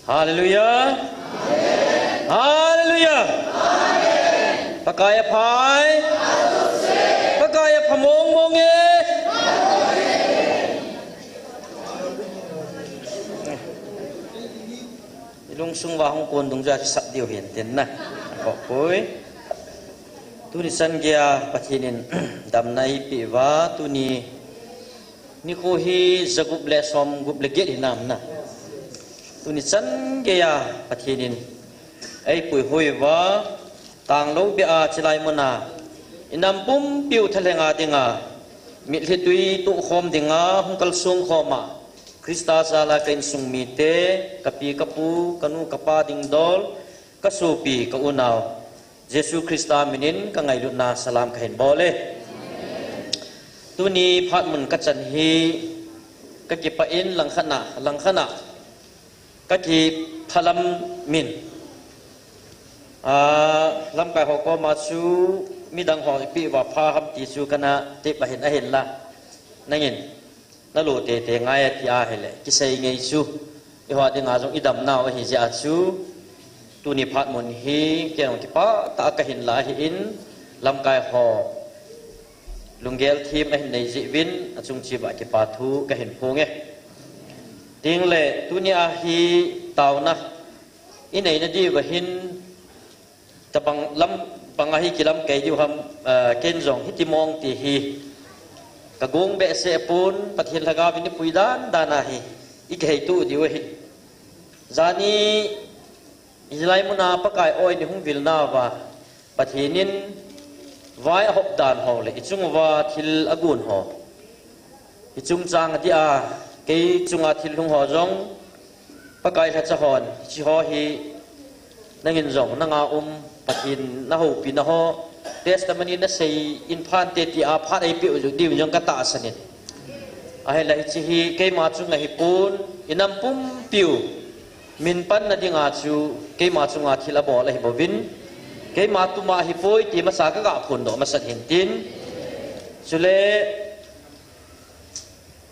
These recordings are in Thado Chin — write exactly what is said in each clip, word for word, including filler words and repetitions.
Hallelujah. Hallelujah. Pakai aphai. Pakai apha mong mong e. Ilungsung uva hung kon dungjuia kisap diu hintin na. Ko pui. Tuni chan geia Pathen in damna eipeh uva, tuni nikho hi jagup le somgup le get hinam na. Tuni chan geia Pathen in eipuihoi uva, tanglou beh a chilai muna inam pumpiu thalheng a dinga mitlhi tui tohkhom dinga hung kalsong khom a, Christa jal a ka insung mite, kapi kapu, kanu kapa dingdol, kasopi kaunau, Jesu Christa minin kangailutna salam kahin bol e. Tuni phat mun kachan hi kakipah in langkhat a, langkhat a kakiphalam in, a, lamkai ho koma chu midang ho ipi uva pha ham ti chu kana tep ahin, ahinla nangin nalo tete ngai ati ahile kisei ngei chu eiho dinga jong idamnau ahi jeh a chu tuni phat mun hi kei jong kipah tah a kahin la ahin, lamkai ho lunggel them ahin nei jeh uvin achung cheh uva kipa thu kahin phong e. Tengle tuni a hi taona inei nadiuva hin tabang lam banga hi kilamkai diu ham, ah, ken jong hiti mong ti hi kagong behseh pon, Pathen lhagao vin ipui dan dan a hi ikihei tu diu ahi. Jani hilai muna Pakai oin ihung vilnauva Pathen in vai ahop dan ho le ichung uva thil agon ho, ichungchang adia kei chunga thil lhung ho jong Pakai lhacha hon, hiche ho hi nangin jong nanga um, Pathen nahoupina ho, testimony nasei in phante tia phat eipeh u diu jong katahsan in. Ahinla hiche hi keima chunga hipon, inam pumpiu min panna dinga chu keima chunga thil abol ahi bouvin, keima tuma hipoi ti masa kaga phondoh masat hintin. Chule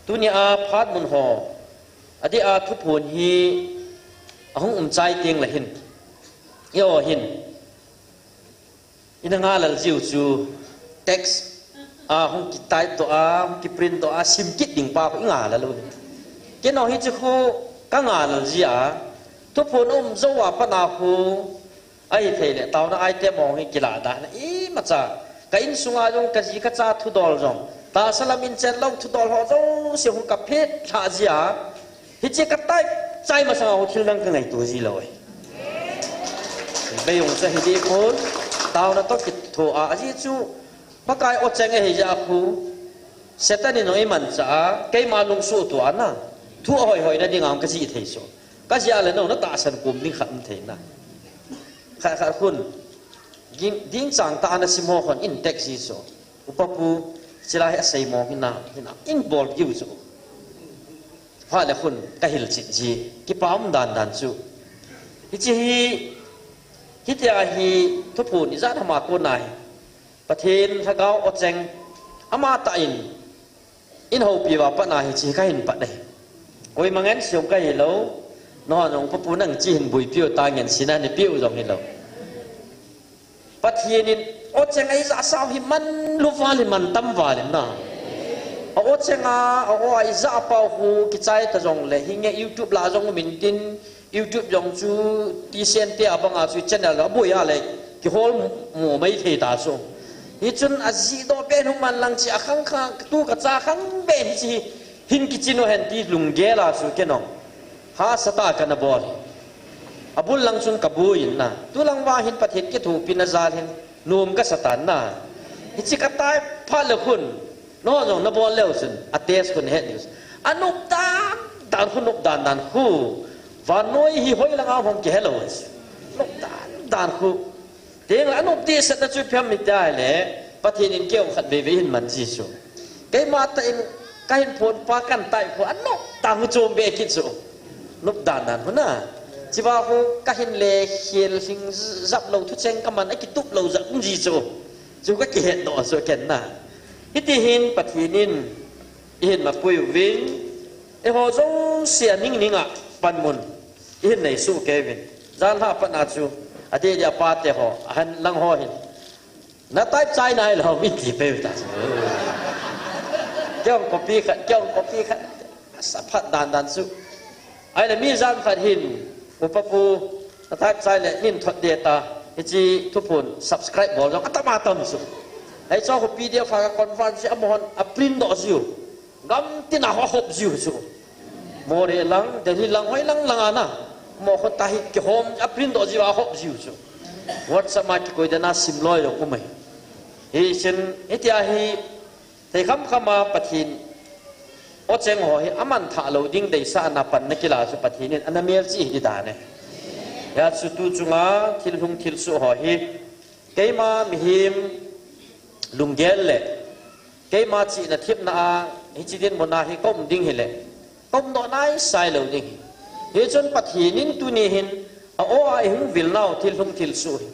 tunia phat mun ho, adeh a thuphon hi ahung um chai tengle hin, eiho hin ina ngalal jiu chu text a hung ki type doh a, hung ki print doh a, sim kit ding pa khu ingalal u. Kei jong hiche khu kangalal jia, thuphon aum jou a pat a khu ahithei le taona item mong hi kilah dan a imacha, ka insunga jong kaji kacha thudol jong, tahsa lam in chen lou thudol ho jouse hung kaphet lhah jia, hiche ka type chai masanga ho thil dang kangaito ji lou e. Bei jong cha hiding pon, taona toh kitho a, ajeh chu Pakai o cheng ahi jeh a khu Satan in jong eimanchah a, keima lungsuhtoh a na, thu ahoihoina dinga jong kajih thei chu. Kajih a le nou natahsan kom ding khat um thei na. Khat khat khun, ding, ding chang tah a nasim ho khun in text ji chu, Upa pu, chulai hi asei mong hinam, hinam, in bol jiu chu. Phat le khun kahilchet ji, kipa um dan dan chu. Hiche hi, hitia hi thuphon ijat ham a kona hi Pathen lhagao o cheng amatah in eihoupi uva pat a hiche kahin pat ahi. Koima ngense jong kahilou, nangho jong Upa pu nang hiche hin boipiu ta, ngensena neipeu jong hilou. Pathen in o cheng a ijah sau hi manlu val in, mantam val in na. A o cheng a, a o a ijah pau khu kichai ta jongle, hinge YouTube lah jong um intin, YouTube jong chu T C N te a banga chu channel aboi a le kihol mu mai thei ta chu. Hichun ajihdoh pen hung man lang chi a khang khang tu kacha khang be hiche hin kiching u hen ti lunggel a chu kei jong hahsatah a kana bol. Abul lang chun kaboi in na. Tulang vang hin Pathen kithopina jal hin nom kasa tan na. Hiche ka type phat le khun, nangho jong nabol leu chun, a test khun het diu. Anop dan dan khu, nop dan dan khu. Vannoi hi hoilang a hung kihelou. Nop dan dan khu. Tengle anop dehset na chu ipi ham iti le, Pathen in kei jong khatvei vei hin man ji chu. Keima tah in kahin phon pa kan type khu anop dan khu chom be kit chu. Nop dan dan khu na. Chuva khu kahin le khel hing jap lou thucheng kaman a kitup lou jat um ji chu. Chu kakihet doh chu ken na. Hiti hin Pathen in eihin mapui uvin, eiho jouse a ning ning a panmun Ihin nei suh kei uvin. Jan lha pat na chu, adeh deh a pate ho, ahin lang ho hin. Na type chai nai lou, iti peh u ta. Kei jong copy khat, kei jong copy khat. Asa phat dan dan chu. Ahile mi jan khat hin, upa pu, na type chai le, nin thot deh ta. Hiche thuphon subscribe bol jong, atam atam chu. Hiche ho P D F a ka convert ji, amahon a print doh jiu. Gam tina ho hop jiu chu. Moreh lang, Delhi lang, hoi lang lang ana. Mo kho ta hi kihom, a print doh jiu a hop jiu chu. WhatsApp ma kikoi dan a sim loi jong um ahi. Hichun, hitia hi, thei kham kham a Pathen, o cheng ho hi, aman thah lou ding deisah ana pan na kila chu Pathen in, ana melchih hi ti dan e. Hia chu tu chunga, thil hung thil suh ho hi, keima mihem, lunggel le, keima chihna themna a, hiche dinmun a hi ka um ding hile, ka um doh nai sai lou ding hi. Hichun Pathen in tuni hin, a o a ihung vil nau thil hung thil suh hi.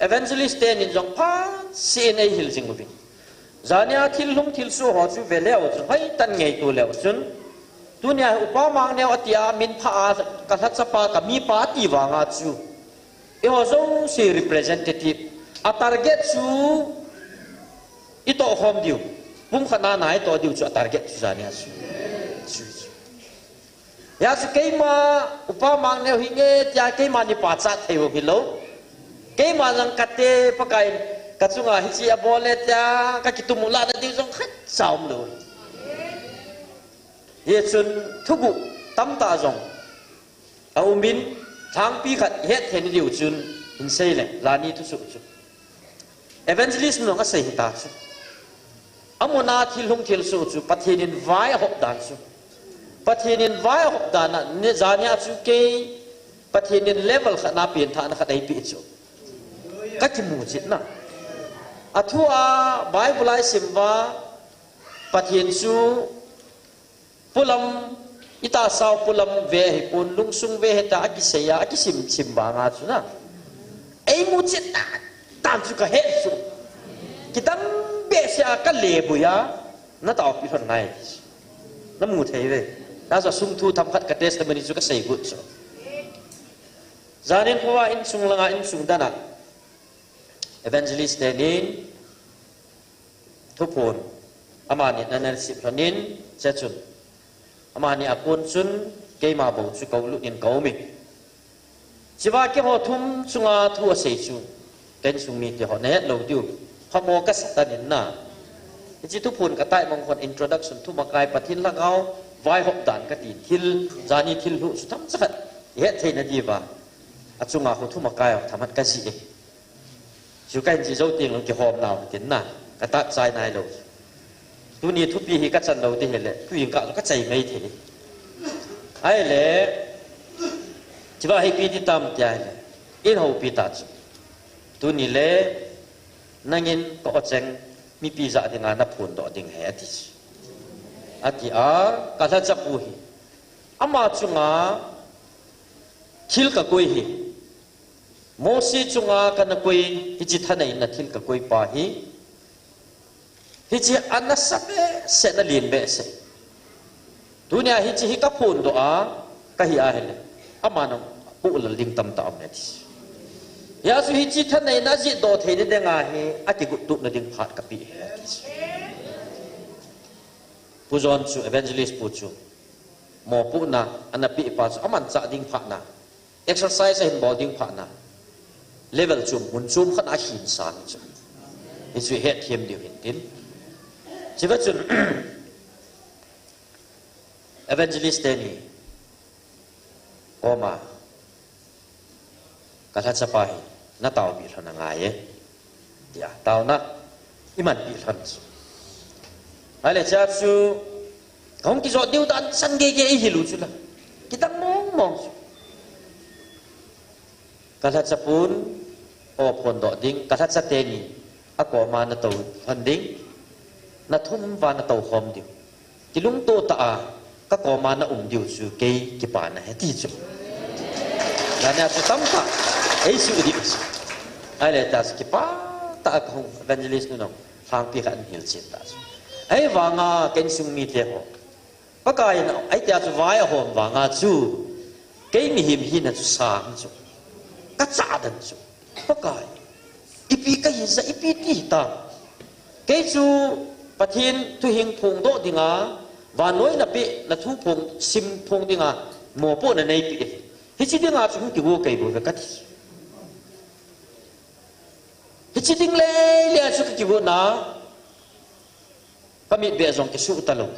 Evangelist tenin jong phat seh in eihil jing uvin. Jania thil hung thil suh ho chu ve leu chun, hoi tan ngei tu leu chun. Tunia upa Mangneo atia min pha a ka lhachapa ka mipa ati vanga chu. Eiho jouse representative. A target chu i toh khom diu. Pum khat na na i toh diu chu a target chu jania chu. Chu, chu. Hia chu keima upa Mangneo hi nge tia keima ni pachat thei u hilou. Keima jong kate Pakai in ka chunga hiche abol e tia ka kitum u lah na ding jong khat cha um lou. Hichun thuguh tamtah jong a um in, thangpi khat i het thei na diu chun, hin sei le, jani thusuh chu. Evangelist nu jong asei hita chu. Amun a thil hung thil suh chu, Pathen in vai ahop dan chu. Pathen in vai ahop dan a, ni jania chu kei, Pathen in level khat na pen thahna khat eipeh chu. Ka kimu chet na. A thu a Bible a i sim uva, Pathen chu Polam, i tahsa u polam ve hi pon, lungsung ve hita, akisei a, akisim sim vanga chu na. Eimu chet na, tan chu ka het chu. Kidang behseh a ka lebui a, na taopi lhon ngai. Na mu thei ve. Tahsa sung thu themkhat ka testimony chu ka sei got chu. Janin phoa insung langa insung dana. Evangelist tenin, thuphon, amani ana receive lhonin, che chun. Amani a kon chun, keima bou chu ka lut in ka um in. Chiva keiho thum chunga thu asei chu, ka insung mite ho na het lou diu. Phamo ka sa tan in na. Hiche thuphon ka tai mang khon introduction thumakai Pathen lhagao, vaihop dan ka tin thil, jani thil lhuh chu themcha khat, i het thei na diuva. Achunga khu thumakai ho themkhat ka jih e. Chu ka hin jih jou teng lou kihom nau tin na, ka tah chai nai lou. Tuni thupi hi ka chan lou ding hile, tuin ka, ka chai mai thei. Ahile, chiva hi ipi ti tam tia hile, in houpi ta chu. Tuni le, nangin ka o cheng mipi jah dinga na phondoh ding ahi ati chu. Ati a, ka lhacha pu hi. Ama chunga thil ka koi hi. Mosi chunga kana koi, hiche thaneina thil ka koi pa hi. Hiche ana sa behseh, na lien behseh. Tunia hiche hi ka phondoh a, ka hi ahile. Ama nang pu lal ding tamtah um e ti. Hia chu hiche thaneina jihdoh theina dinga hi, akigot tupna ding phat ka pe ahi ati. Pu John chu, evangelist pu chu. Mopohna, ana pe pa chu, amanchah ding phat na. Exercise ahin bol ding phat na. Level chom, mun chom khat a ahin sang chu. Hichu hetthem diu hin tin. Chiva chun, evangelist teni koma, ka lhacha pa hi, na taopi lhon angai e. Tia, taona, i manpi lhon chu. Ahile cha chu, ka hung kijot diu dan chan gei gei i hil u chu la. Kidang mong mong chu. Ka lhacha pun, o phondoh ding, ka lhacha teni, akoma na tou lhon ding, na thum uva na tou khom diu. Kilungto tah a, ka koma na um diu chu kei kipana ahi ti chu. Jania chu tamtah, ei suh diu chu. Ahile ta chu kipa tah a ka hung evangelist nu nung, lhangpi khat in hilchen ta chu. Ahivanga ka insung mite ho. Pakai in, ahi tia chu vai ahom vanga chu. Kei mihem hina chu sang chu. Ka chah dan chu. Pakai. Ipi ka hi sa, ipi ti ta. Kei chu Pathen thuhing phongdoh dinga, vannoi na pe, na thu phong, sim phong dinga, mopohna nei pe. Hiche dinga chu hung kigo kei bou ve ka ti. Hiche ding lele a chu ka kigo na. Ka mitbeh jong kisuh talou.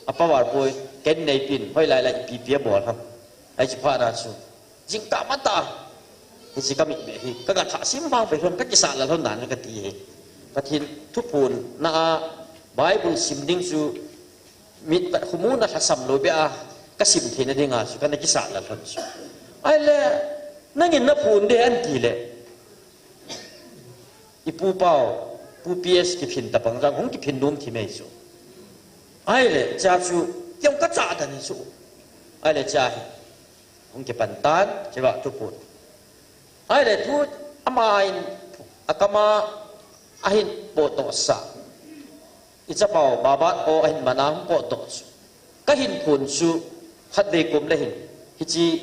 A power point, ken nei pin, hoilai lai ipi pi abol ham. Hiche phat na chu. Jingkah matah. Hiche ka mitbeh hi. Ka ga thah sim vang pai lhon, ka kisah lal lhon dan ka ti hi. Pathen thuphon na a Bible sim ding chu mit pat khumu na lhasam lou beh a ka sim theina dinga chu ka na kisah lal lhon chu. Ahile, nangin na phon de an ti le. I pu pau, pu P S kiphin tapang jang, hung kiphin nom thi mai chu. Ahile, cha chu, tiang ka chah dan hi chu. Ahile, cha hi, hung kipan tan, che va tu pun. Ahile, thu, ama in, akama, ahin potdoh sa. I chapau, Babat o ahin mana hung potdoh chu. Ka hin phon chu, khatvei kom le hin, hiche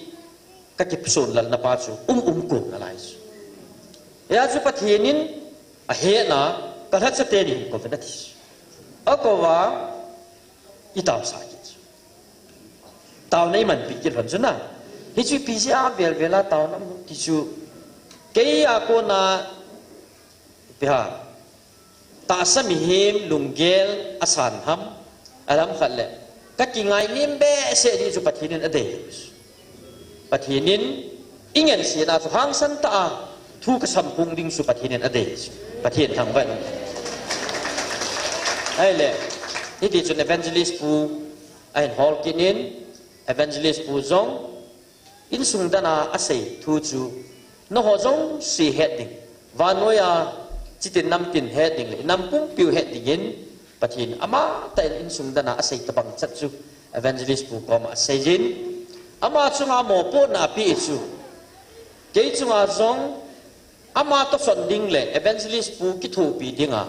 ka kipson lal na pa chu, um um kom na lai chu. Hia chu Pathen in, ahe na, ka lhacha teni hin kou ve na ti chu. Akou va, i tao sa kit chu. Tao na i man pi kit lhon chu na. Hichu pi jia vel vel a tao na mu ti chu. Kei a kona, pi ha. Tahsa mihem lunggel asan ham, alam khat le. Ka kingainem behseh ding chu Pathen in adei. Pathen in i ngansena chu hangsan tah a thu ka samphong ding chu Pathen in adei. Pathen thangvah in. Ahile, hiti chun evangelist pu ahin hol kit in, evangelist pu jong, insung dana asei thu chu, nangho jouse het ding, vannoi a chitin namtin het ding le, nam pumpiu het dingin, Pathen amatah in insung dana asei tabang chat chu, evangelist pu koma asei jin, ama chunga mopohna ape chu, kei chunga jong, ama tohson ding le, evangelist pu kithopi dinga,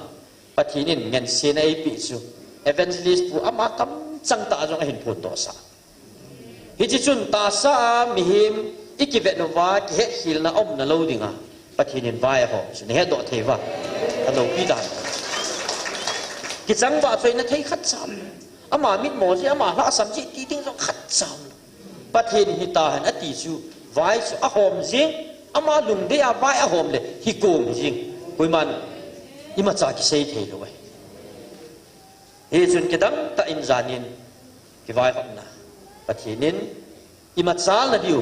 Pathen in ngansena eipe chu, evangelist pu ama kamchang tah jong ahin phondoh sa. Hiche chun tahsa a mihem i kivet uva kihetkhelna umna lou dinga Pathen in vai ahom chu na hetdoh thei uva. Ka loupi dan. Kichang vah choi na thei khat cham. Ama mitmo jeh, ama lhasam jeh ti ding jong khat cham. Pathen hita hen ati chu vai chu ahom jing, ama lungdei a vai ahom le hi kom jing. Koiman imacha kisei thei lou e. Hichun kidang tah in janin kivaihopna Pathen in imachalna diu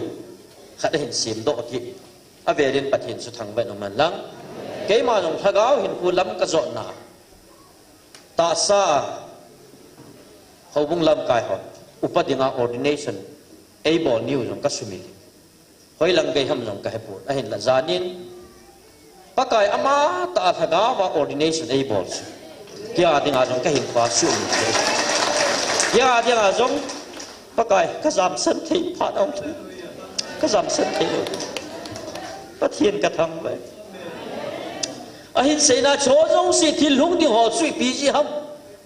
khat ahin semdoh kit. Avelin Pathen chu thangvah in umhen lang. Keima jong lhagao hinkho lam kajotna. Tahsa houbung lamkai ho upa dinga ordination eibol niu jong kasumil. Hoilang gei ham jong kahepon. Ahinla janin Pakai amatah a lhagao va ordination eibol chu. Kei a dinga jong kahinkhoa sumil thei. Kei a dinga jong Pakai kajamsan thei phat aum thei. Kajamsan thei lou. Pathen kathangvah e. Ahin seina chu jouse thil hung ding ho chu ipi jeh ham.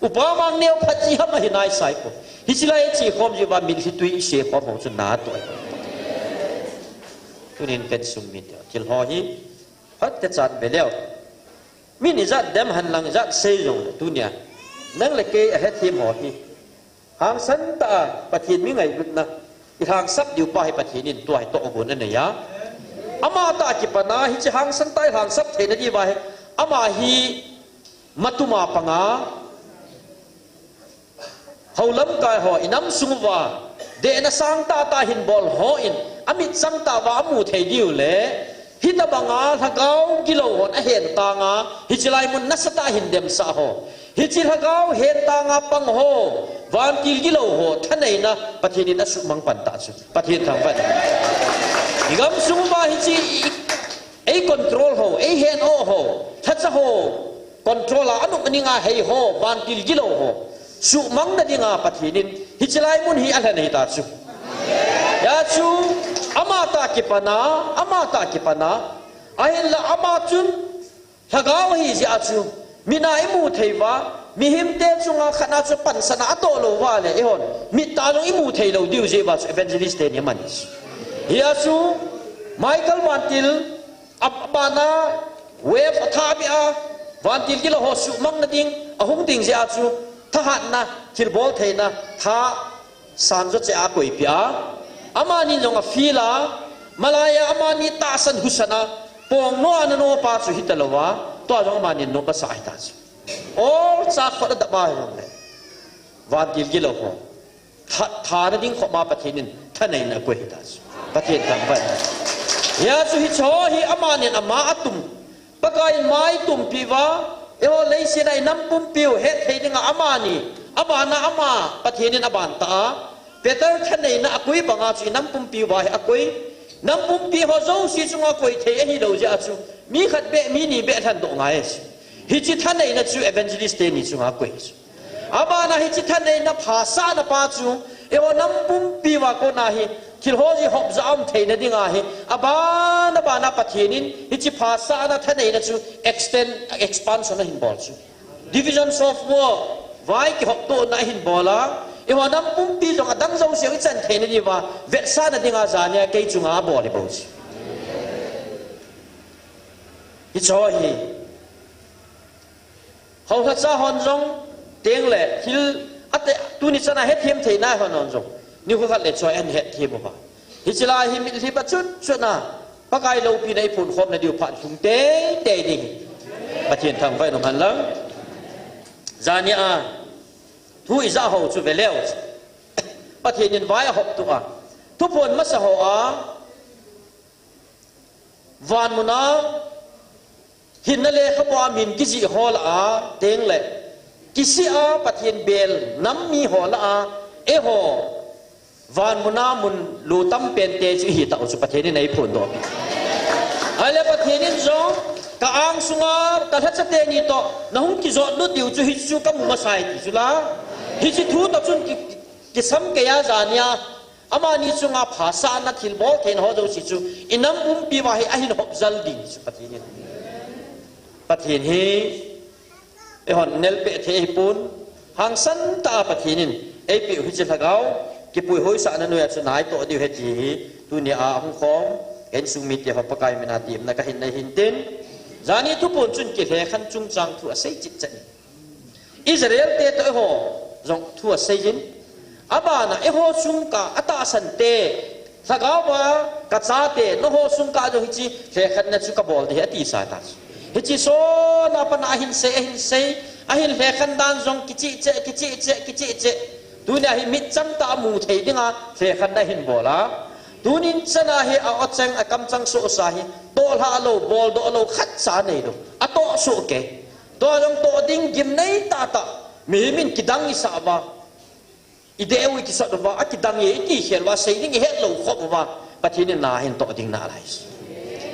Upa mang neo phat jeh ham ahi nai sai po. Hiche lai iche khom jeh uva mitlhi tui ise khom ho chu natoh e. Tunin ken sung mite thil ho hi phat kachan be leu. Min ijat dem hen lang ijat sei jongle tunia nang le kei ahethem ho hi hangsan tah a Pathen mi ngailutna ilhangsap diu pa hi Pathen in tua hi tohgon anei a. Amatah kipana hiche hangsan tah a ilhangsap theina diuva hi ama hi matuma panga hou lamkai ho inam sung uva dehna sang tahtah hin bol hon amitchang tah uva amu thei diu le, hitabanga lhagao gilou hon ahen tanga hiche lai mun nasatah a hin demsah ho, hiche lhagao hen tanga pang ho, vantil gilou ho thaneina Pathen in asuhmang pan tah chu Pathen thangvah in. Igam sung uva hiche ei control ho, ei hen o ho, lhacha ho control a anop aninga hei ho, vantil gilou ho suhmangna dinga Pathen in hiche lai mun hi alhen ahita chu. Hia chu amatah kipana, amatah kipana, ahinla ama chun lhagao ahi jeh a chu mina imu thei uva, mihemte chunga khatna chu pansan a atoh lou uva le eihon mittah jong imu thei lou diu jeh uva chu evangelist teni aman hi chu. Hia chu Michael vantil a bana wave a tha bia vantil gilou ho suhmang na ding ahung ding jeh a chu thahatna thilbol theina tha sang jo che a koipia. Amani jong a feel a, malaiya amani tahsan husan a, pong no a na no pa chu hitalou a, tua jong amani no pa sa hita chu. All cha khot a dap a jong le. Vantil gilou ho. Tha, tha na ding khop ma Pathen in thaneina koi hita chu. Pathen thangvah. Hia chu hicho hi amani ama atum. Pakai mai tumpi va, eiho leiset a i nam pumpi u het thei dinga amani, abana ama, Pathen in aban ta a. Peter thaneina akoi banga chu i nam pumpi uva hi akoi. Nam pumpi ho jouse chunga koi thei ahilou jeh a chu. Mi khat beh, mi ni beh lhan doh ngai ahi. Hiche thaneina chu evangelist teni chunga koi chu. Abana hiche thaneina phasahna pa chu, eiho nam pumpi uva kona hi, thil ho ji hop ja um theina dinga hi, abana bana Pathen in, hiche phasahna thaneina chu, extend, expansion ahin bol chu. Divisions of war, vai kihop dohna ahin bol a, eiho nam pumpi jong adang jouse u i chan theina diuva, vetsahna dinga jania kei chunga abol hi bou chu. Hicho hi. Hou lhacha hon jong, teng le, thil, ate, tuni chana hethem thei nai hon hon jong. Nikho khat le choi an hethem uva. Hiche lai hi mitlhi pa chut chut na. Pakai loupina i phon khom na diu phat lhung tei tei ding. Pathen thangvah in um hen lang. Jani a. Thu i ja ho chu ve leu. Pathen in vai ahop tu a. Thuphon masa ho a. Van muna, hinna lekhabu a min kijih ho lah a, teng le, kisih a Pathen bel nam mi ho lah a, eiho, van muna mun lu tam pen te chu ihi tau chu Pathen in eiphondoh. Ahile Pathen in jong, ka angsunga, ka lhacha teni toh, nahung kijot lut diu chu hichu kamu masa e ti chu la. Hiche thu toh chun ki, kisam kei a jania, Amani chunga phasahna thilbol theina ho jouse chu, i nam pumpi uva hi ahin hop jal ding chu Pathen in. Pathen hi, eihon nelpeh thei ahipon, hangsan tah a Pathen in, eipeh u hiche lhagao, kipuihoisahna noiya chu naitoh diu ahi ti hi, tunia hung khom, insung mite ho Pakai mina temna kahin nei hintin. Jani thuphon chun kilhekhen chungchang thu asei chitchet in. Israel te toh eiho jong thu asei jin. Abana eiho sung kah atahsan te. Lhagao va kachate, nangho sung kah jong hiche lhekhenna chu kabol ding ahi ati sa ta. Hiche sona pana ahin sei, ahin sei, ahin lhekhen dan jong kichih cheh, kichih cheh, kichih cheh. Tunia hi mitchang tah a mu thei dinga lhekhenna ahin bol a. Tunin chana hi a-o cheng akamchang sohsa hi, tohlhah lou, boldoh lou, khatcha neilou. Atoh soh kei. Tua jong toh ding gimnei tahtah, mihem in kidang isah uva, ideh u ikisot uva, akidang e iti khel uva, sei ding ihet lou khop uva, Pathen in nahin toh ding nalai.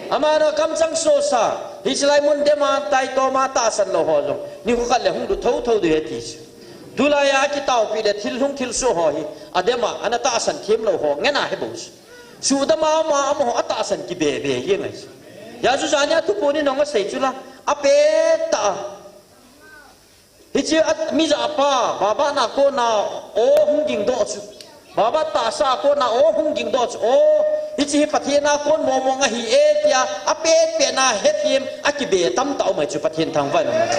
Amana kamchang sohsa, hiche lai mun dema, taitoma tahsan lou ho jong, nikho khat le hung lut thotho ding ahi ti chu. Tulaiya akitaopi le thil hung thilsoh ho hi, adema, ana tahsan them lou ho, ngen ahi bou chu. Sudama ama, amaho atahsan kibe be jeng ahi chu. Hia chu jania thuphon in nong asei chu la, apet tah a. Hiche a, mi jahpa, Babatna kona o hung gingdoh chu. Babat tahsa kona o hung gingdoh chu. O, hiche hi Pathen a kon mong mong ahi e tia, apet pet na hethem, akibe tamtah um ahi chu Pathen thangvah in um ahi.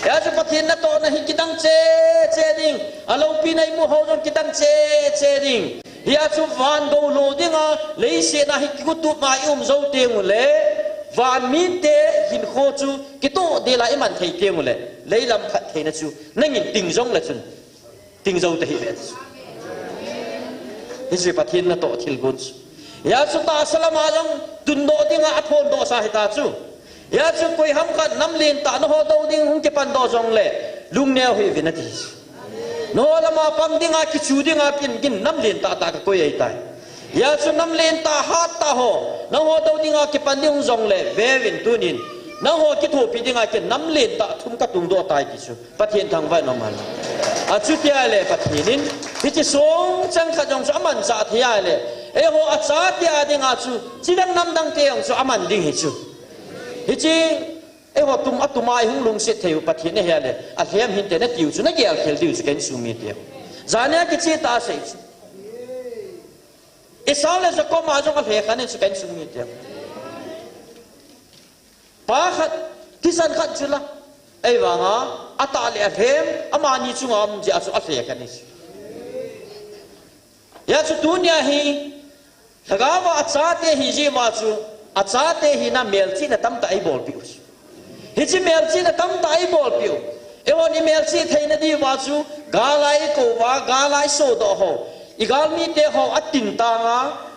Hia chu Pathen natohna hi kidang cheh cheh ding, aloupina imu ho jong kidang cheh cheh ding. Hia chu van gou lo dinga, leiset a hi kigutup ma i um jou teng ule, van mite hinkho chu kitoh dela i man thei teng ule, leilam phattheina chu nangin ting jongle chun, ting jou tahih ve. Hiche Pathen natoh thilgon chu. Hia chu tahsa lama jong tundoh dinga aphondoh sa hita chu. Hia chu koiham khat nam lentah nangho dou ding hung kipandoh jongle, lungneo hih uvin ati. Nangho lama pang dinga, kichu dinga, kin, kin nam lentah tah kakoi ahitai. Hia chu nam lentah hattah ho, nangho dou dinga kipan ding hung jongle, veuvin tunin. Nangho kithopi dinga kin nam lentah thum katungdoh tai ti chu. Pathen thangvah in um hen. Achuti ahile Pathen in, hiche songchang khat jong chu amanchah thei ahile, eiho achate a dinga chu, chidang namdang te jong chu aman ding ahi chu. Hiche, eiho tum, atuma ihung lungset thei u Pathen ahi ahile, alhem hinte natiu chu, nagel khel diu chu, ka insung mite. Jania kicheh tah a sei chu. Esau le Jacob a jong alhekhen in chu ka insung mite. Pa khat, thisan khat chu la. Ahivanga, atah le alhem, amani chunga um jeh a chu alhekhen in chu. Hijeh chun tunia hi, lhagao a achate hi jeh uva chu, achate hina melchihna tamtah eibolpeh u chu. Hiche melchihna tamtah eibolpeh u. Eihon imelchih theina diuva chu, gal a ikou uva, gal a isodoh ho, igalmite ho atin tanga,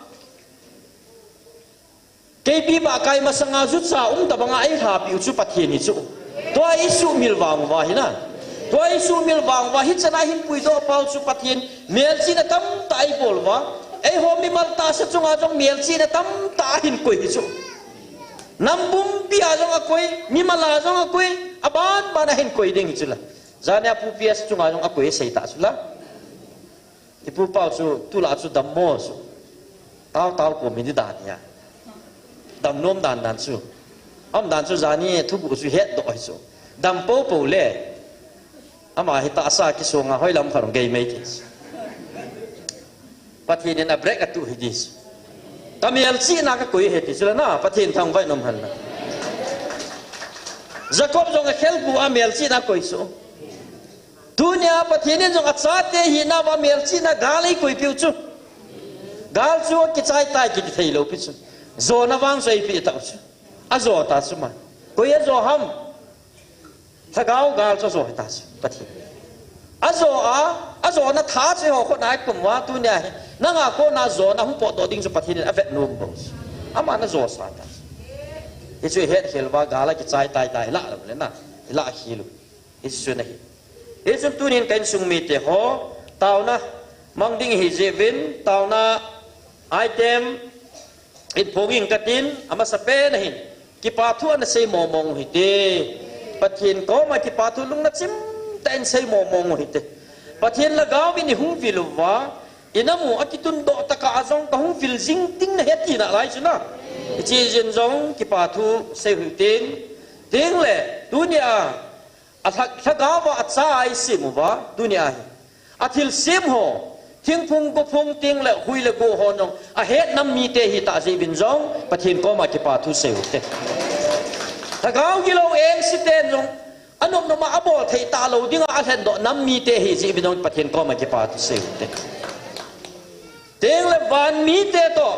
Keipi bahkai masanga jucha um tabanga eilhapeh u chu Pathen hi chu. Tua eisuhmil vang uva hina. Tua eisuhmil vang uva, hichan a hin puidoh pau chu Pathen melchihna tamtah eibol uva. Eiho mimal tahsa chunga jong melchihna tamtah ahin koi hi chu. Nam pumpi a jong akoi, mimal a jong akoi, aban ban a hin koi ding hi chu la. Jania Pu P S chunga jong akoi asei ta chu la. Ipu pau chu, tulai chu dammo chu. Tao tao ko mi di dan hia. Damnom dan dan chu. Aum dan chu jani thuguh chu hetdoh hi chu. Dam popo le. Ama hi tahsa kisonga hoilam khat hung gei mai ti chu. Pathen in a break atu hi di chu. Ka melchihna ka koi hi ti chu la na, Pathen thangvah in um hen lang. Jacob jong akhelgu a melchihna koi chu. Tunia Pathen in jong achate hina uva melchihna gal eikoipeh u chu. Gal chu akichai tai kiti theilou pi chu. Jona vang chu eipeh tau chu. Ajo ta chu ma. Koi ajo ham? Lhagao gal chu ajo ta chu. Pathen. Ajo a, ajona tha chu eiho khut a ikum uva tunia hi. Nanga kona jona hung potdoh ding chu Pathen in avet nom bou chu. Aman ajo sa ta chu. Hichu ihet khel uva gal akichai tai tai lah lou le na. Ilah khel u. Hichu nahi. Hichun tunin ka insung mite ho, taona mang ding ihi jeh uvin, taona item in phong ing katin, amasapen ahin, kipa thu ana sei mong mong u hite. Pathen koma kipa thu lungna chimtah in sei mong mong u hite. Pathen lhagao in ihung vil uva, inamu akitundoh tah a jong kahung vil jing ding nahi tina lai chu na. Hiche jeh in jong kipa thu sei u hitin, tin le, tunia, A lha-, lhagao a acha a isem uva, tunia hi. Athilsem ho, thingphung, gophung, ting le, hui le go ho jong, ahet nam mite hita jeh uvin jong, Pathen koma kipa thu sei u hite. Lhagao gilou engse ten jong, anop nop a abol thei talou dinga alhendoh nam mite hi jeh uvin jong, Pathen koma kipa thu sei u hite. Tin le van mite toh,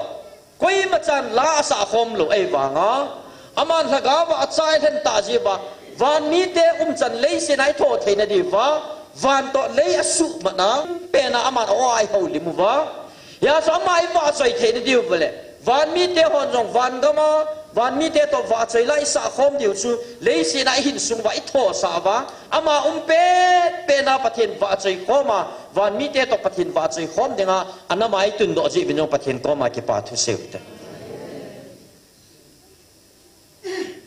Koima chan la asah khom lou ahivanga, aman lhagao a acha a alhen tah jeh uva, van mite umchan leiset a ithou theina diuva, van toh lei asuhmatna, pena aman a-o a eihoulim uva. Hijeh chun ama ivahchoi theina diuva le, van mite hon jong van gam a, van mite toh vahchoi la isah khom diu chu, leiset a ihinsung uva ithousah uva, ama um pet pena Pathen vahchoi khom a, van mite toh Pathen vahchoi khom dinga, anam a itundoh jeh uvin jong Pathen koma kipa thu sei u hite.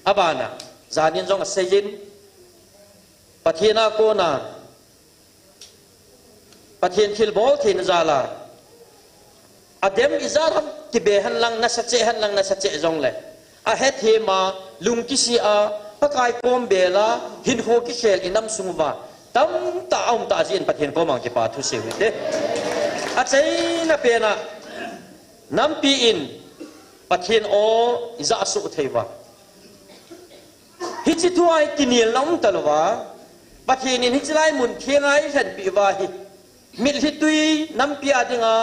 Abana, janin jong aseiyin, Pathen a kona, Pathen thilbol theina jal a, adem ijat ham kibe henlang, nasa cheh henlang, nasa cheh jongle, ahethem a, lung kisih a, Pakai kom bel a, hinkho kikhel inam sung uva, tamtah aum tah jeh in Pathen koma kipa thu sei u hite. Achaina pena, Nampi in Pathen aw ijah soh thei uva. Hiche thu a hi kinelna um talouva. Pathen in hiche lai mun theng a eilhenpeh uva hi. Mitlhi tui nampi a dinga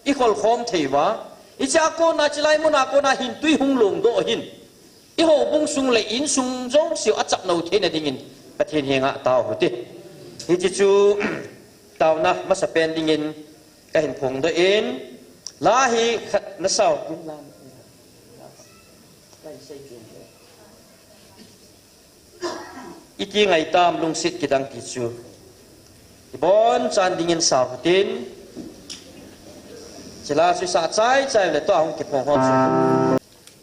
ikhol khom thei uva. Hiche a kona, hiche lai mun a kona hin tui hung longdoh hin. Ihoubung sung le insung jouse u achapnou theina dingin Pathen henga tao u hite. Hiche chu taona masapen dingin kahin phongdoh in, la hi khat nasao. Iti ngaitam lungset kidang ti chu. Ibonchan dingin sao u hitin. Hiche la chu isah chai chai le tua hung kiphong ho chu.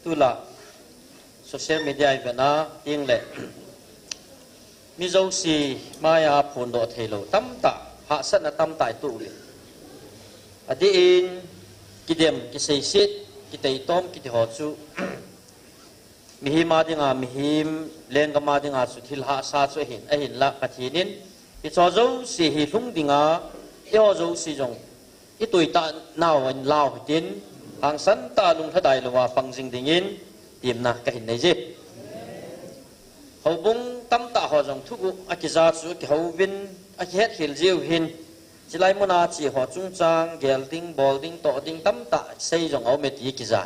Tulai social media ivet a, tin le. Mi jouse maiya phondoh theilou tamtah, hahsatna tamtah itoh uvin. Adeh in, kidem, kiseiset, kiteitom, kiti ho chu. Mihem a dinga, mihem lenggam a dinga chu thil hahsa chu ahin, ahinla Pathen in. Hicheho jouse hi lhung dinga, eiho jouse jong. Itoitah nau in lau hitin, Hangsan tah a lunglhadai louva pang jing dingin temna kahin nei e. Houbung tamtah ho jong thuguh a kija chu kihouvin, akihet khel jiu hin, chilai muna che ho chungchang gel ding, bol ding, toh ding tamtah sei jong aum e ti kija.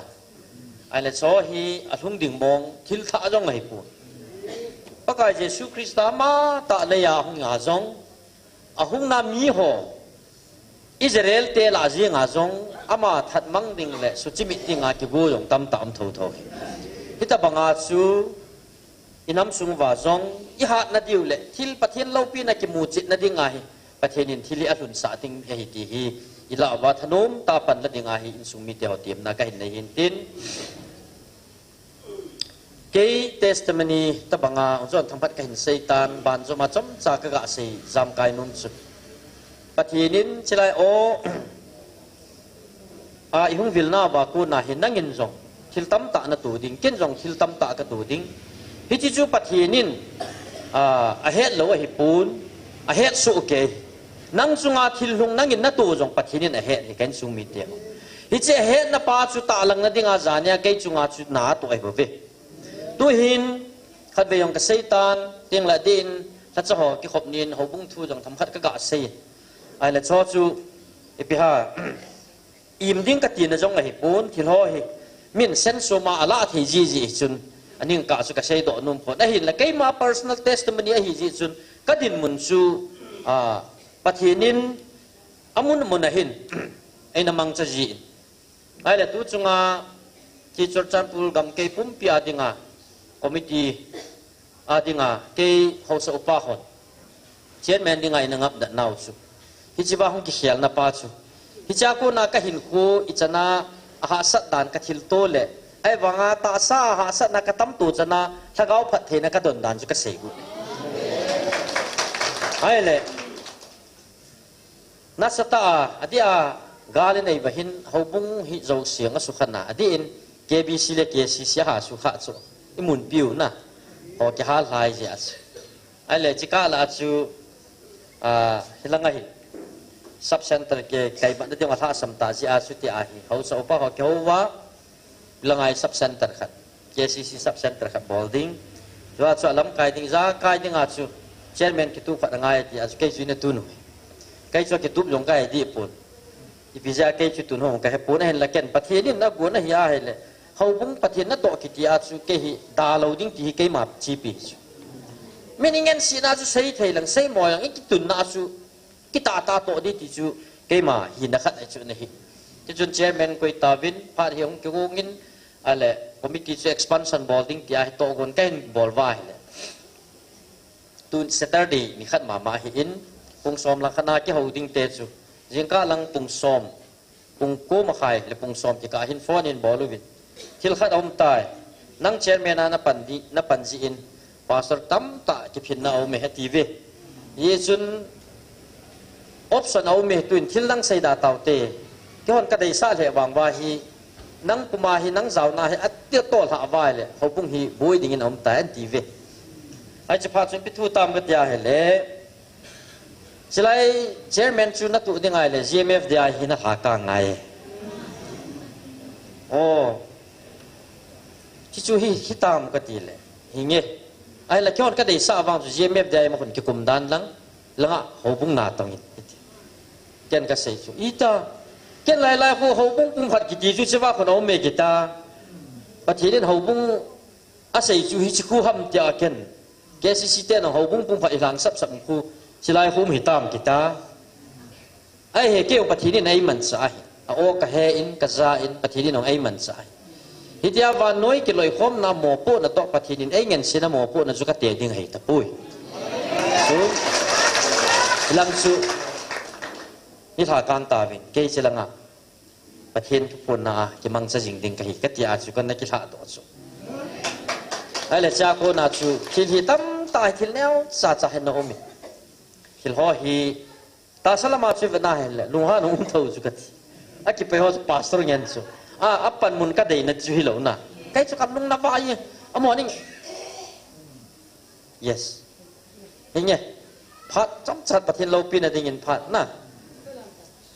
Ahile chu hi alhung ding mong thil thah jong ahipoi. Pakai Jesu Christa ama tah lei a hung a jong, ahungna mi ho, Israel te lah jeng a jong, ama that mang ding le suchimit ding a kigo jong tamtah um thotho hi. Hitabang a chu, i nam sung uva jong, i hatna diu le thil Pathen loupina kimu chetna ding ahi, Pathen in thil hi alhunsah ding ahi ti hi, i lah uva thanom tah a pan la ding ahi, insung mite ho temna kahin nei hin tin. Kei testimony tabang a, hung chun themkhat kahin sei tan, banjom a chomcha kaga sei jamkai nom chu. Pathen in chilai o, a, i hung vilna uva kona hi nangin jong thil tamtah na to ding, ken jong thil tamtah ka to ding. Hiche chu Pathen in, a, ahet lou ahipon, ahet soh kei. Nang chunga thil lhung nangin na to jong Pathen in ahet hi ka insung mite. Hiche ahetna pa chu tahlangna dinga jania kei chunga chu na atoh ahi bouve. Tuhin, khatvei jong kasei tan, tin la din, lhacha ho kikhop nin, houbung thu jong themkhat kaga sei. Ahile chu chu, ipi ham, im ding katina jong ahipon, thil ho hi, min senso ma alah thei jiji chun, aning kah chu kasei doh nom pon. Ahinla keima personal testimony ahi jeh chun, kadinmun chu, a, Pathen in, amun mun a hin, eina mangcha jin. Ahile tu chunga, hiche Churachandpur gamkai pumpi a dinga, committee a dinga, kei haosa upa hon, chairman dinga eina ngapdatnau chu, hiche va hung kikhelna pa chu, hichea kona kahinkho, ichana, ahahsat dan kathilto le, ahivanga tahsa a hahsatna katamto chana, lhagao phattheina kadon dan chu kasei got e. Ahile, nasatah a, adeh a, gal inei uva hin, houbung hi jouse asukha na, adeh in, K B C le K C C aha sukha chu, imunpiu na, ho kihal lhai jeh a chu. Ahile, chukah lah a chu, a, hilanga hin, sub center kikaimatna ding alhahsam tah jeh a chu tia hi, haosa upa ho kihouva, Langa hi sub center khat, K C C sub center khat bol ding. Chua chu alamkai ding, ijakai dinga chu chairman kitup khat angai tia chu kei chu eina tun u hi. Kei chu kitup jong kahi deh pon. Ipi jeh a kei chu tun hou kahepon, ahinla ken Pathen in agon ahi ahile, houbung Pathen natoh kiti a chu kei hi dalou ding ti hi keima chepi chu. Min ingansena chu seithei lang, seimo jong, ikitunna chu kitah tah toh ding ti chu keima hina khat ahi chu nahi. Tichun chairman koi tauvin, phat hi hung kigong in, ahile committee chu expansion bol ding tia hi tohgon kahin bol uva ahile, tun Saturday nikhat mama ahin, pung som lang khat a kihou ding te chu, jingkah lang pung som, pung ko makhai le pung som kikah hin phone in bol uvin, thil khat aum tai, nang chairman a napan di, napan jeh in, pastor tamtah kiphinna aume atiuve. Hichun option aume, tuin thil dang seida taute. Keihon kadeisah lheh vang uva hi, nang puma hi, nang jaona hi, ati toh lhah uva ahile, houbung hi boi dingin aum tai, atiuve. Hiche phat chun ipi thu tam katia ahile, chulai chairman chu natoh ding ahile, G M F D I hi nalhakang ngai. O, hichu hi, hitam katile, hinge. Ahile keihon kadeisah vang chu G M F D I ma khun kikum dan lang, langa houbung natong in, ati. Ken kasei chu, ita, ken lailai khu houbung pumkhat kiti chu hicheva khun aume kita. Pathen in houbung asei chu hiche khu ham tia ken, K C C te nang houbung pumkhat ilhang sapsap khu, chulai khu um hitam kita. Ahi, kei jong Pathen in eimanchah ahi. A-o kahe in, kaja in, Pathen in jong eimanchah ahi. Hitia vannoi kiloikhomna mopohna toh Pathen in eingansena mopohna chu kate ding ahi tapoi. Chu, hilam chu, nilhakang tauvin, kei chulanga Pathen thuphonna a kimangcha jing ding kahi, katia chu kana kilhahdoh chu. Ahile chua kona chu, thil hi tamtah hi, thil neocha cha hi ana um in. Thil ho hi, tahsa lama chu ivet na ahile, lunghan hung um thou chu kati. Akipei ho chu pastor ngen chu. A, apanmun kadeina chu hilou na. Kei chu kalung ana vah e, amaho ning. Yes. Hinge. Phat chomcha Pathen loupina dingin phat na,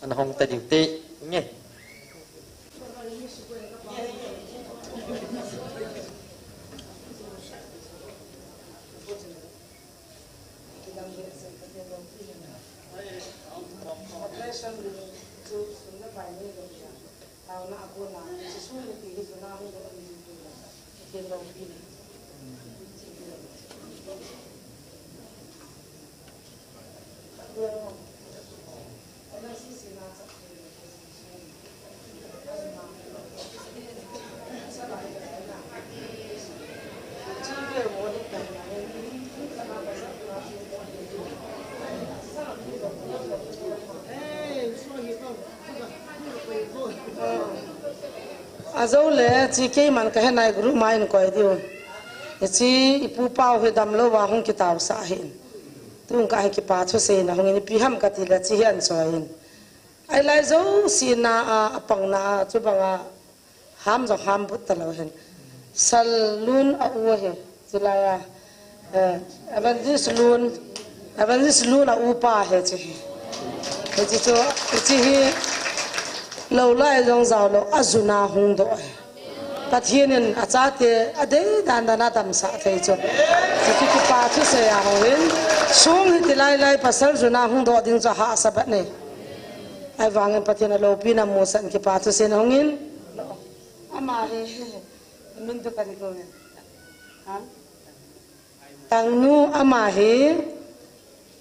ana hong tadiu te. Hinge. Ajole, chi keiman kahe nai group ma in koi diu. Chi ipu pau hi damlou va hung kitao sa hin. Tung ka hi kipa thu seina hung in ipi ham kati le chi hi an choi in. Ai lai jo si na a, apang na a, chu banga ham jo ham but ta lo hin. Sal lun a u hi, chi lai a. Eh, Evangelist Lun, Evangelist Lun a upa hi chi hi. Hi chi chu, hi chi hi lo lai jong jao lo, a juna hung doh hi. Pathian in a chate a dei dan dan a damsah thei chu. Hi chi kipa thu sei a hung in, sung hi ti lai lai pasal juna hung doh ding chu hahsa bat nei. Ahivangin Pathian a loupina musah in kipa thu sei na hung in. Ama hi, min tu ka ni ko. Ha? Tangnu ama hi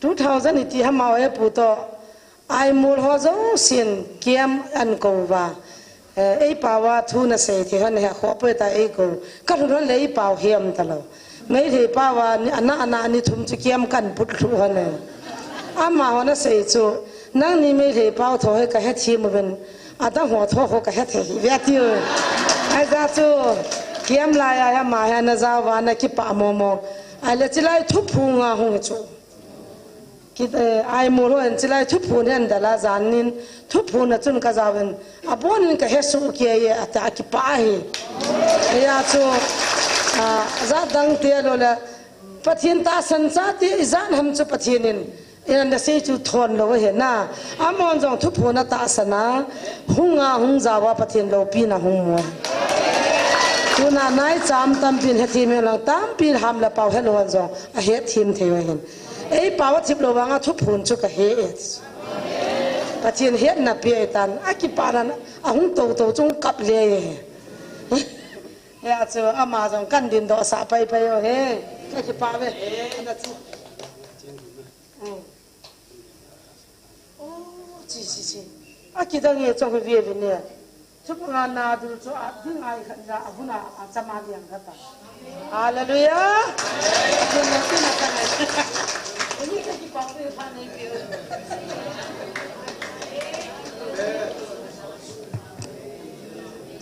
two thousand iti hama e pu to Aimol ho jousen kiam an ko va. Eh, ei pau a thu na sei thei hon he kho poi ta ei ko. Ka lhun hon le ei pau hiam ta lo. Meitei pau a ni ana ana ni thum chu kiam kan put lhu hon e. Ama ho na sei chu nangni Meitei pau tho he ka he thim uvin. Adang ho tho ho ka he thei hi ve tiu. Ai ja chu kiam lai a ama he na ja va na kipa mo mo. Ai le chi lai thuphung a hung chu. Ki, eh, Aimol ho in chi lai thuphun hen dala jan nin thuphun a chun ka ja uvin. A bon in ka he su ke ye a ta kipa hi. Ya chu, ah, ja dang te lo le Pathian tahsan chate i jan ham chu Pathian in. Ina na sei chu thon lo he na. Amon jong thuphun a tahsan a. Hung a hung ja va Pathian loupina hung mo. Tuna nai cham tampi in he thim he lang tampi in ham le pau he lo an jong. A he thim thei va hin. Ei pau a thip lo vang a thuphun chu ka he e. Pathian hetna pe e tan. A kipa nan a hung to to chung kap le e. Ya chu ama jong kan din doh sa pai pai o he. Ka kipa ve. Ana chu. Hmm. Oh, chi, chi, chi. A kidang e chong hi ve ve ne. Chu pa na dul chu a ding ai khat na a buna a chama liang khat ta. Hallelujah. Chu na chu na ka ne. Ni ka kipa ve pha ne ve.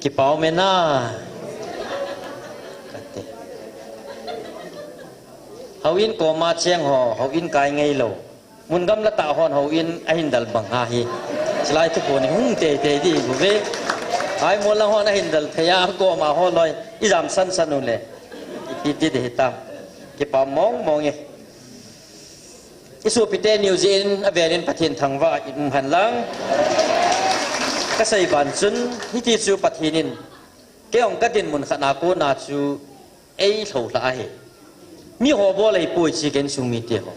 Kipau me na. Kate. Houin koma cheng ho, houin kai ngei lo. Mun gamla tah hon houin ahin dal bang ha hi. Chilai thuphun hi hung tei tei di gu ve. Aimol lang hon ahin dal thei a koma ho loi. I jam san san u le. I ti ti de hi ta. Kipa mong mong e. I sopite niu jeh in a vel in Pathen thangvah in um hen lang. Ka sei ban chun hiti chu Pathen in kei ong ka dinmun khat na kona chu ei lhou lha ahi. Mi ho bol ahi poi chi ken sung mite ho.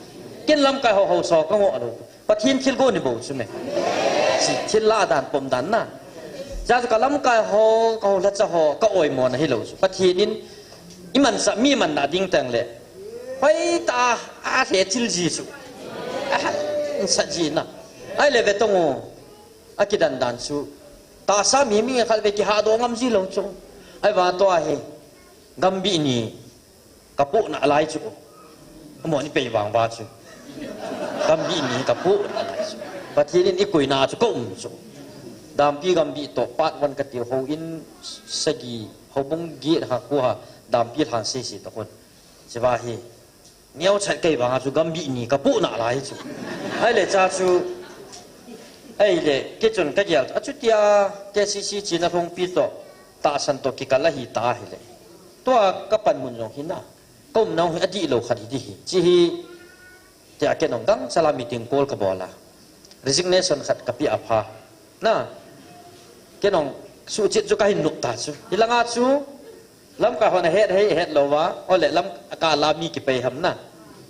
Ken lamkai ho ho so ka ngoh lo. Pathen thil gon hi bou chu me. Chi thil la dan pom dan na. Cha chu ka lamkai ho ka ho lha cha ho ka oimo na hi lo chu. Pathen in i mansa mi man na ding teng le. Hoi ta a he chil ji chu. A, sa ji na. Ai le ve tong o. A kidan dan chu. Tahsa mi mi khat ve kihado ngam ji lo chu. Ai va to ahi. Gambih ni ka puh na lai chu. Amo ni pei vang va chu. Gambih ni ka puh na lai chu. Pathen in i koi na chu ka um chu. Dampi Gambih to part one ka ti houin sagi houbung get ha khu ha dampi lhan sei sei to kon. Chi va hi. Neo chat kei vang chu Gambih ni ka puh na lai chu. Ai le cha chu. Ai le ke chun ka gel. A chu tia K C C chi na hung pi to. Tahsan to kikal ahi ta hi le. Tua ka panmun jong hi na. Ka um nau hi a di lo khat hi di hi. Chi hi. Tia ken ong gang sala meeting call ka bol a. Resignation khat ka pi a pha. Na. Ken ong su chit chu ka hin nuk ta chu. Hi langa chu. Lamkai hon a het hei het lo va. O le lamkai la mi ki pei ham na.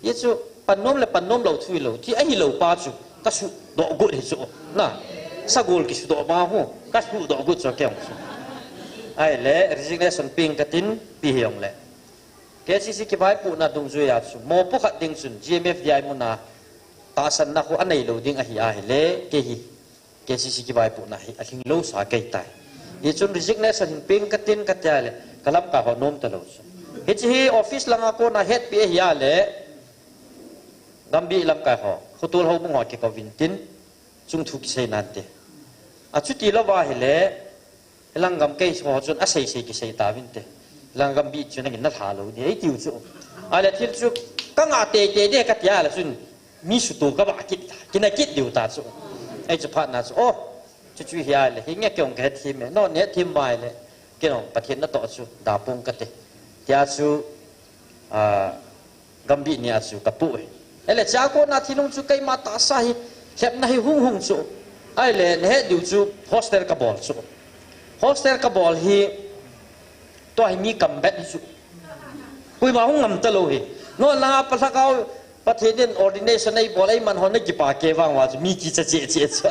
Ye chu pannom le pannom lo thui lo. Ti ahi lo pa chu. Ka su do gut hi chu. Na. Sagol ki su do ma hu. Ka su do gut chu ken ong chu. Ahile, resignation peng katin, pi hijongle. K C C kivaipohna dungjuia chu, mopo khat ding chun, G M F D I muna, tahsanna khu anei lou ding ahi ahile, kei hi, K C C kivaipohna hi, alhing lou sa kei tai. Hichun resignation hin peng katin katia le, kalamkai ho nom talou chu. Hiche hi office langa kona hetpi ahia le, Gambih lamkai ho, khotol houbung ho kikouvin tin, chungthu kisei nante. Achuti louva ahile, Hilang gam kei ho chun asei sei kisei tauvinte. Hilang gambih chun nangin nalha lou di, eitiu chu. Ahile thil chu kangah teitei de katia le chun mi suto kavah kit ta, kina kit diu ta chu. Ei chu phatna chu, o, chuchu hi ahile, hinge kei jong kahethem e, nangin nahethem uva ahile, kei jong Pathen natoh chu, da pong kate. Tia chu, a, Gambih nia chu kapoh e. Ahile, chua kona thil hung chu keima tahsa hi, lhepna hi hung hung chu. Ahile, nahet diu chu hostel kabol chu. Hostel kabol hi, tua hi mi kambet hi chu. Koima hung ngam talou hi. Nangho langa pa lhagao, Pathen in ordination eibol, eiman hon nakipah kei vang uva chu, mi kicha cheh cheh chu.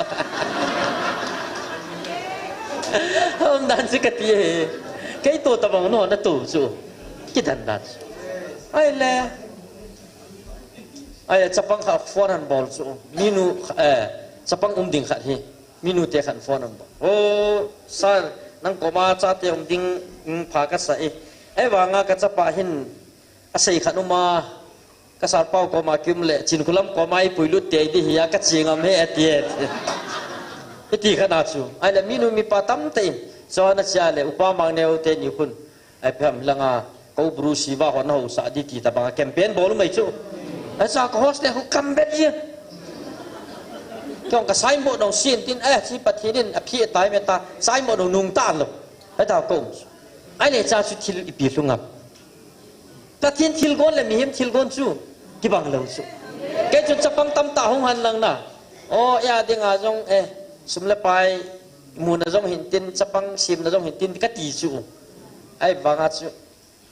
Umdan chu kati hi. Keitoh tabang nangho nato chu. Kidan dan chu. Ahile. Ahile chapang khat phone anabol chu. Minu, eh, chapang um ding khat hi. Minute khat phone anabol. O, sir, nang koma chate um ding, um, pha kasa e. Ahivanga kachapa hin, asei khat uma, ka sir pau koma kium le, Chinkholam koma eipuilut tei di hi a, kache ngam e ati e. Hiti khat na chu. Ahile minu mipa tamtah in, chua nache le, Upa Mangneo teni khun. Ahi phem hilanga, kou Bruce Lee va ho nahousah di ti tabanga campaign bol umai chu. Ahi chua ka hostel khu kambet ji. Kei jong ka signboard jong sin tin, eh, chi Pathen in aphi tai me ta, signboard jong nung talou. Ahi ta kou. Ahile chua chu thil ipi lhung am. Pathen thilgon le mihem thilgon chu kibang lou chu. Kei chun chapang tamtah hung hen lang na. O, eia dinga jong, eh, sum le pai muna jong hintin, chapang semna jong hintin kati chu. Ahivanga chu,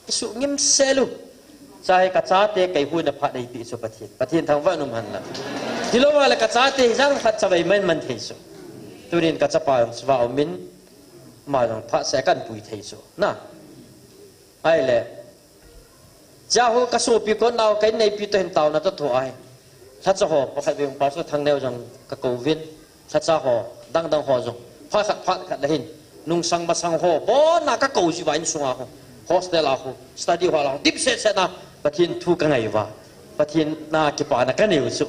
isuh ngim sel u. Chua hi kachate keihuhhingna phat eipeh chu Pathen. Pathen thangvah in um hen lang. Tilou vale kachate hijat khat chavei man man thei chu. Tunin kachapa jong chu va umin, ama jong phat seh kanpui thei chu. Na. Ahile. Chua ho kasopi kon nau ka inneipi toh hin taona toh thoh ahi. Lhacha ho, pakhat vei Pastor Thangneo jong kakouvin. Lhacha ho, dang dang ho jong. Phat khat, phat khat le hin. Nungsang masang ho, abona kakou jiuva insunga ho. Hostel a ho, study hall a ho. Dip seh seh na, Pathen thu kangai uva. Pathen a kipana kanei u chu.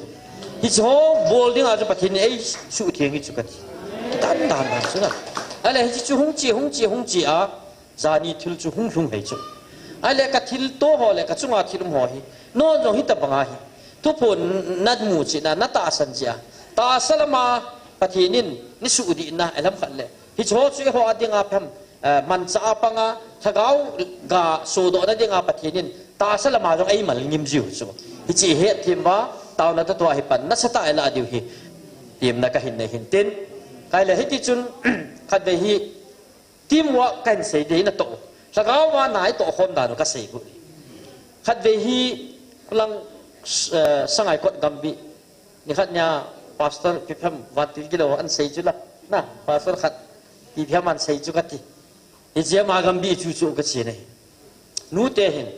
Hiche ho, bol dinga chu Pathen in eisuhtheng hi chu kati. Kitan dan dan chu na. Ahile hiche chu hung che, hung che, hung che a. Jani thil chu hung lhung hei chu. Ahile ka thilto ho le ka chunga thil um ho hi. Nangho jong hitabanga hi. Thuphon namu cheh na, natahsan cheh a. Tahsa lama Pathen in neisuhdihna, alam khat le. Hiche ho chu eiho a dinga phem, eh, manchah a panga, lhagao ga sodohna dinga Pathen in tahsa lama jong eimal ngim jiu chu. Hiche ihetthem uva, taona toh thoh a hi pan nasatah a ilah diu hi. Temna kahin nei hintin. Ahile hiti chun, khatvei hi, Teamwork kahin sei ding natoh. Lhagao a na itoh khom dan u kasei u. Khatvei hi khulang, eh, Sangaikot Gambih. Nikhat nia Pastor Piphem vantil kilou ahin sei chu la. Na, Pastor khat Piphem ahin sei chu kati. Hiche ama Gambih chu chu kache nei. Nute hin.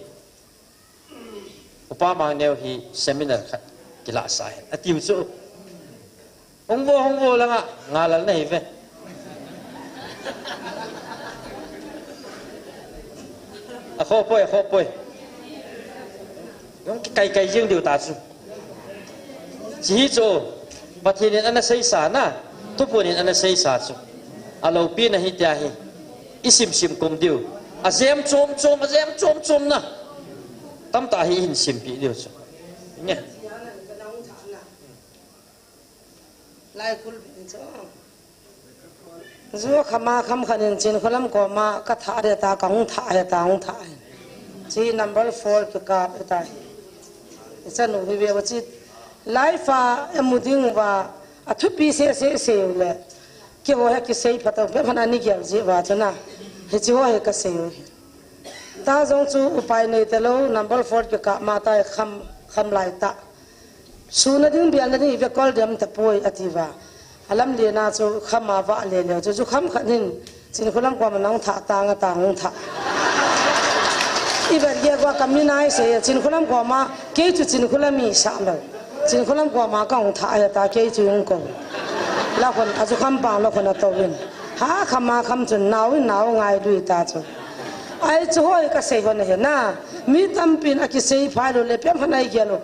Upa Mangneo hi seminar khat kilah sa hen. Atiu chu. Hung vo, hung vo langa, ngalal nahi ve. Akhoh poi, akhoh poi. Jong kikai kai jing diu ta chu. Hiche hi chu, Pathen in ana seisa na, Thuphon in ana seisa chu. Aloupina hitia hi. Isim sim kum diu. Ajem chom chom, ajem chom chom na. Tamtah hi ihin simpeh diu chu. Nge. Lai khul bing chu. Ju khama kham khat in Chinkholam koma kathah de ta, kahung thah he ta, hung thah he. Chi number four kikap ta. Ichanu hi ve va chi. Life a imu ding uva, athupi seh seh sei u le. Keiho hi kisei phat u, phat phat a ni gel ji uva chu na. Hiche ho hi kasei u hi. Ta jong chu upai nei talou, number four kikap ma ta kham, kham lai ta. Suna ding bialna ding ive kol dem tapoi ati uva. Alamlen a chu kham a vahle leu chu, jukham khat hin Chinkholam koma nang thah tang a tang hung thah. I vet gei a kami nai sei a, Chinkholam koma, kei chu Chinkholam mi sa lo. Chinkholam koma ka hung thah a ta kei chu hung ko. La khun, a chu kham pang la khun a to in. Ha kham a kham chun nau in nau ngai lui ta chu. Ai chu hoi ka sei hon he na. Mi tampin a kisei phai lo le pem han ai gel lo.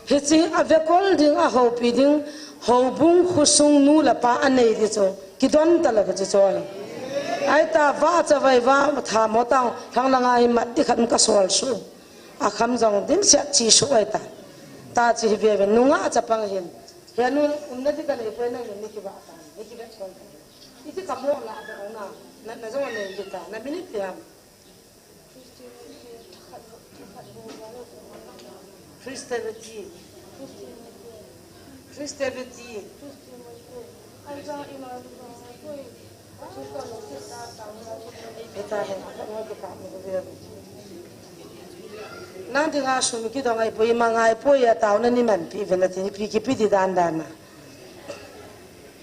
Hichi a vekol ding a hopi ding, houbung khosung nu le pa a nei di chu. Kidon ta lo hichi chu. Ai ta va cha vai va tha mo tang thang langa hi mat di khat ka sol su. A kham jong dim siat chi su ai ta. Ta chi hi ve ve nunga chapang hin. He nu umna di ka nei poi nang ni ki ba ta. Ni ki ba sol ta. Iti ka mo la da na. Na na jong nei di ta. Na minute ti ham. Christianity. Christianity. Nang dinga sum kidong ai poi, ima ngai poi, a taona ni man pi ve na ti ni pi ki pi di dan dan na.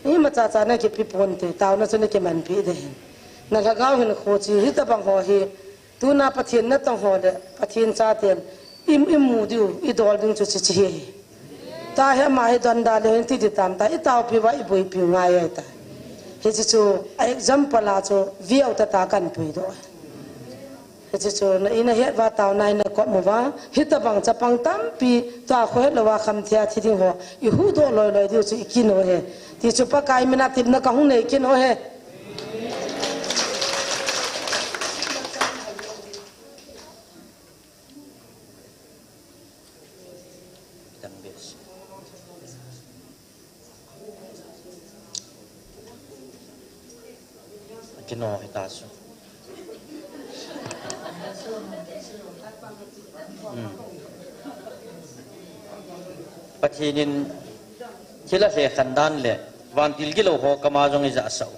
Ima cha cha na ki pi pon te, taona chu na ki man pi de hin. Na lhagao hin kho chi, hi ta bang ho hi, Tuna Pathen natong ho le Pathen chaten i, i mu diu, i dol ding chu chi chi hi. Ta hi ama hi donda le hin ti di tam ta, i taopi uva i boipi u ngai ai ta. Hichi chu a example a chu viau ta ta kan pui do. Hichi chu na i na het uva taona i na kom uva, hitabang chapang tampi tua kho het lou va kham thia thi ding ho, i huhdoh loi loi diu chu i kin u he. Ti chu Pakai mina tipna ka hung nei kin u he. Dang bes. Kino hita su. Hmm. Pathen in thil a lhekhen dan le vantil gilou ho kama jong i ja sau.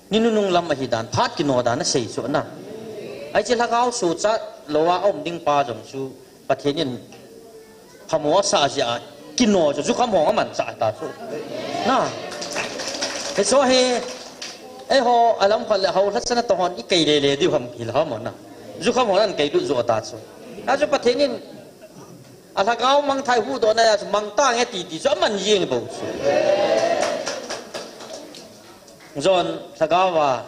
Ni nunung lam ahi dan, phat kino dan a sei chu na. Ai chi lhagao suhchat lou a um ding pa jong chu Pathen in phamo asa jia kino chu jukham hong aman cha ta chu. Na. Hichu hi, eiho, a lam khat le hao lhasana to hon i kei le le diu ham hi la mo na. Jukham hon an kei lut jo ta chu. A chu Pathen in a lhagao mangthai huhdoh na a chu mangta nge ti ti chu aman jing bou chu. Jon lhagao a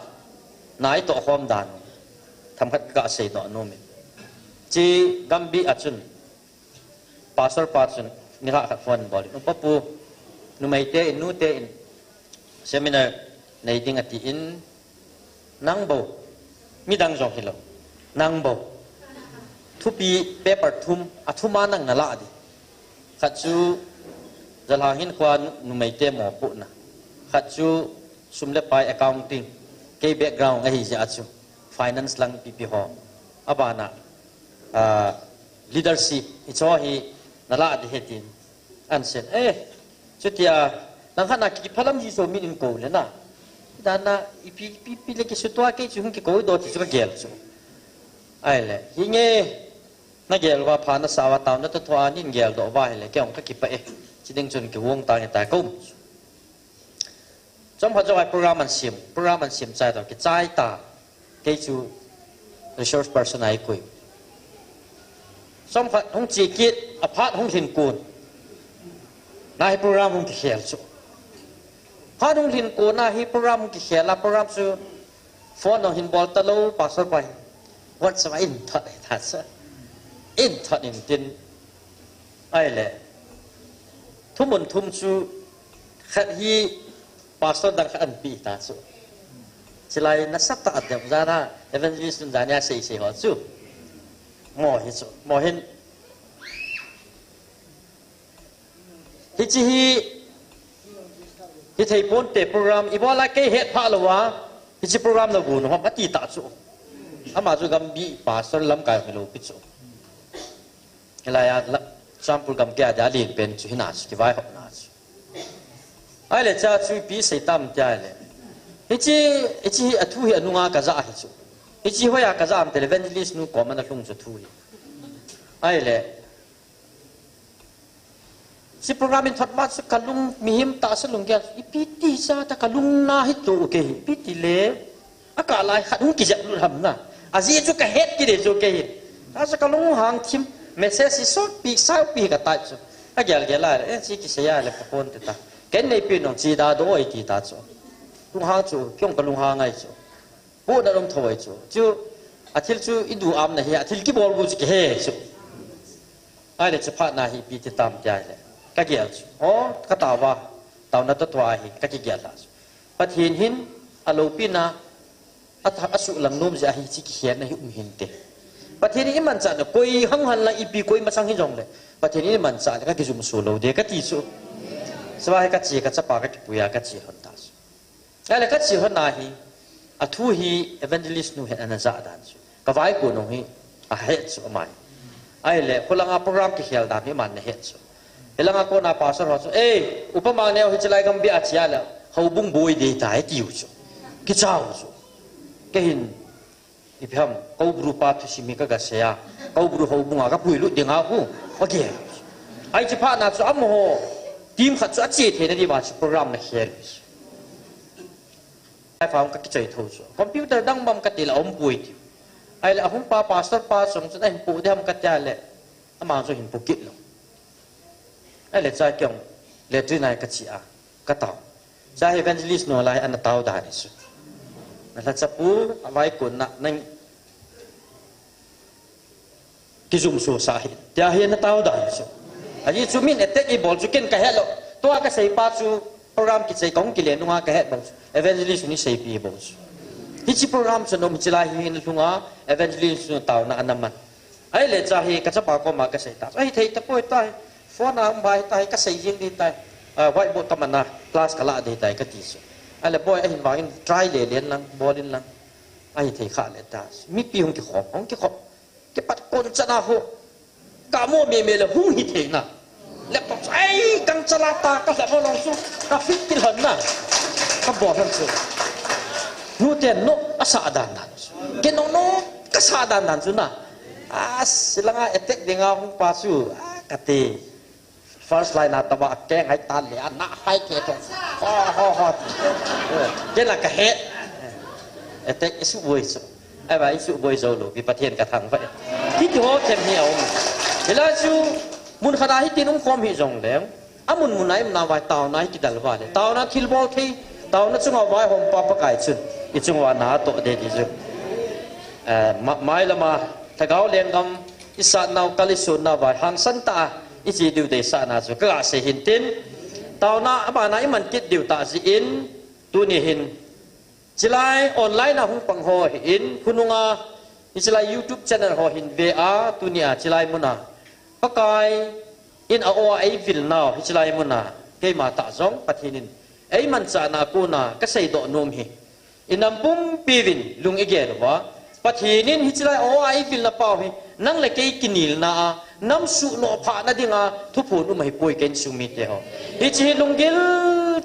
nai toh khom dan. Themkhat ka sei doh nom e. Chi Gambih a chun, Pastor pa chun, ni khat phone bol in, "Upa pu, numei te in, nu te in, seminar nei ding," ati in, "Nang bou, midang jong hilou, nang bou. Thupi paper thum, a thum a nang na la di. Khat chu Jalhang Hinkho a nu-, numei te mopohna. Khat chu sum le pai accounting, kei background ahi jeh a chu finance lang pipi ho. A bana, ah, leadership, hicho hi na la di he," tin an sen. Eh, chutia, nang khat na kiphalam ji so min in ko le na. Dana, ipi, ipi, ipi le kisutua kei chu hung kiko do ti chu ka gel chu. Ai le, hi nge, na gel uva pha na sa uva tao na to thua nin gel doh uva hile, kei ong ka kipah e. Chi ding chun kihung ta nge ta ka um chu. Chomkhat jong a program an sem, program an sem chai to, kichai ta. Kei chu resource person a i koi. Chomkhat hung che kit, a phat hung lhin kon. Na hi program hung kikhel chu. Phat hung lhin kon na hi program hung kikhel a, program chu phone jong hin bol ta lou, pastor pa hin. WhatsApp a in thot ta sa. In thot in tin. Ai le. Thumun thum chu khat hi pastor dang khat an pi ta chu. Chilai nasa ta deuh jana evangelist nun jania sei sei ho chu. Mo hi chu. Mo hin. Hichi hi, hi thei pon te program, i bola kei het pha lou a, hichi program na gun hom ati ta chu. Ama chu Gambih pastor lamkai hilou pi chu. Hilai a la, Churachandpur gam kei a dia lin pen chu hina chu, kivaihopna chu. Ai le cha chu ipi sei tam tia le. Hichi, hichi hi a thu hi a nunga ka ja hi chu. Hichi hoiya ka ja am te le evangelist nu koma na lhung chu thu hi. Ai le. Hiche program in thot ma chu kalung mihem tahsa lunggel. Ipi ti sa ta kalung na hi chu kei hi. Ipi ti le. Akah lai khat hung kijep lut ham na. Ajeh chu kahet kit e chu kei hi. Tahsa kalung hang thim message hi sotpi, saupi ka type chu. Agel gel a le, eh, chi kisei a le pha ponte ta. Ken neipi nong chi da do oi ti ta chu. Lunghang chu, kei jong kalunghang ngai chu. Pu na lom thoi chu. Chu, athil chu i duham na hi, athil kibol gu chu kihe chu. Ahile chu phat na hi ipi ti tam ti ahile. Kagel chu. O, kataova, taona toh tua hi, kakigel lha chu. Pathen hin, aloupina, atha, asuhlang nom jeh a hiche kikhelna hi um hinte. Pathen in imanchah na, koi hang hen lang ipi koi masang hijongle. Pathen in imanchah le, kakijumso lou ding, kati chu. Chua hi kache, kachapa kakipui a, kache lhon ta chu. Ahile kache lhon na hi, athu hi evangelist nu hin ana jah dan chu. Kavaikon u hi, ahet chu aman. Ahile, kholanga program kikhel dan hi aman ana het chu. Hilanga kona pastor ho chu, "Ei, Upa Mangneo hiche lai gambih a che a le, houbung boi ding ahitai," atiu chu. Kicha u chu. Kei hin, ipi ham, Koubru pa thusim hi kaga sei a, Koubru houbung a kapuilut ding ahi, kagel. Hiche phat na chu amaho, team khat chu ache theina diuva chu program ana khel. Ai fa hung kakichoi tho chu. Computer dang bang kati le aumpoi tiu. Ahile ahung pa pastor pa chong chun ahin pu ding ham kati a le. Ama chu ahin pu kit lou. Ahile chua kei jong latrine a kache a. Katao. Chua hi evangelist nu lai ana tao dan ahi chu. Na lhacha pu, avaikon na, nang kijumso sah hih in. Tia hi ana tao dan chu. Ajeh chu min attack eibol chu ken kahet lou. Tua kasei pa chu program kichai kahung kile nunga kahet bang chu. Evangelist ni seipi bang chu. Hiche program chu nom hiche lai hi ana lhunga evangelist nu taona ana man. Ahile chua hi kachapa koma kasei ta. Ahithei tapoi tua hi. Phone a um bai ta hi kasei jing ding tai. Ah, whiteboard kaman a class kalah ding tai kati chu. Ahile boi ahin vangin try le len lang, bol in lang. Ahithei kha le ta. Mipi hung kikhom, hung kikhom. Kipat kon chana ho. Kamo meme le hung hithei na. Laptop chu, ai, kang chala ta, kalhep ho long chu. Ka fit kit lhon na. Kabol lhon chu. Nu ten no, asah dan dan chu. Kei no no, kasah dan dan chu na. A, hilanga attack dinga hung pa chu. A, kati. First line a tobang akeng hai tan le, ana hai ke thong. Ho, ho, ho. Kei la kahet. Attack isuh boi chu. Ahivang isuh boi jou lou, pi Pathen kathangvah e. Hiti ho them hi aum. Hilai chu, mun khat a hitin um khom hih jongleng. Amun mun a i umna vai taona hi kidel uva le. Taona thilbol thei, taona chunga vaihom pa Pakai chun. I chunga na toh ding ti chu. Eh, ma-, mai lama, lhagao lenggam, i satnau kal i sunnau vai, hangsan tah a, i che diu deisahna chu, kaga sei hin tin. Taona, abana i man kit diu tah jeh in, tuni hin, hilai online a hung pang ho hin, khonunga, hilai YouTube channel ho hin ve a, tuni a, hilai muna. Pakai in a-o a eivil nau, hilai muna. Keima tah jong, Pathen in. Eimanchahna a kona, kasei doh nom hi. I nam pumpi uvin, lung i gel uva. Pathen in hilai a-o a eivil na pau hi. Nang le kei kinelna a, nam suhnoh phah na dinga, thuphon um ahipoi ka insung mite ho. Hiche hi lunggil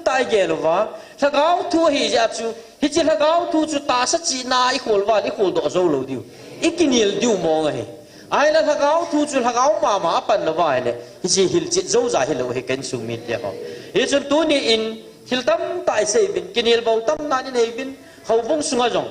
tah a i gel uva. Lhagao thu ahi jeh a chu, hiche lhagao thu chu tahsa chihna a i khol uva le i khol doh jou lou diu. I kinel diu mong ahi. Ahile lhagao thu chu lhagao mama a pan lou uva ahile. Hiche hilchet jou ja hilou ahi ka insung mite ho. Hichun tuni in thil tamtah i sei uvin, kinel bou tam nan i nei uvin, houbung sunga jong.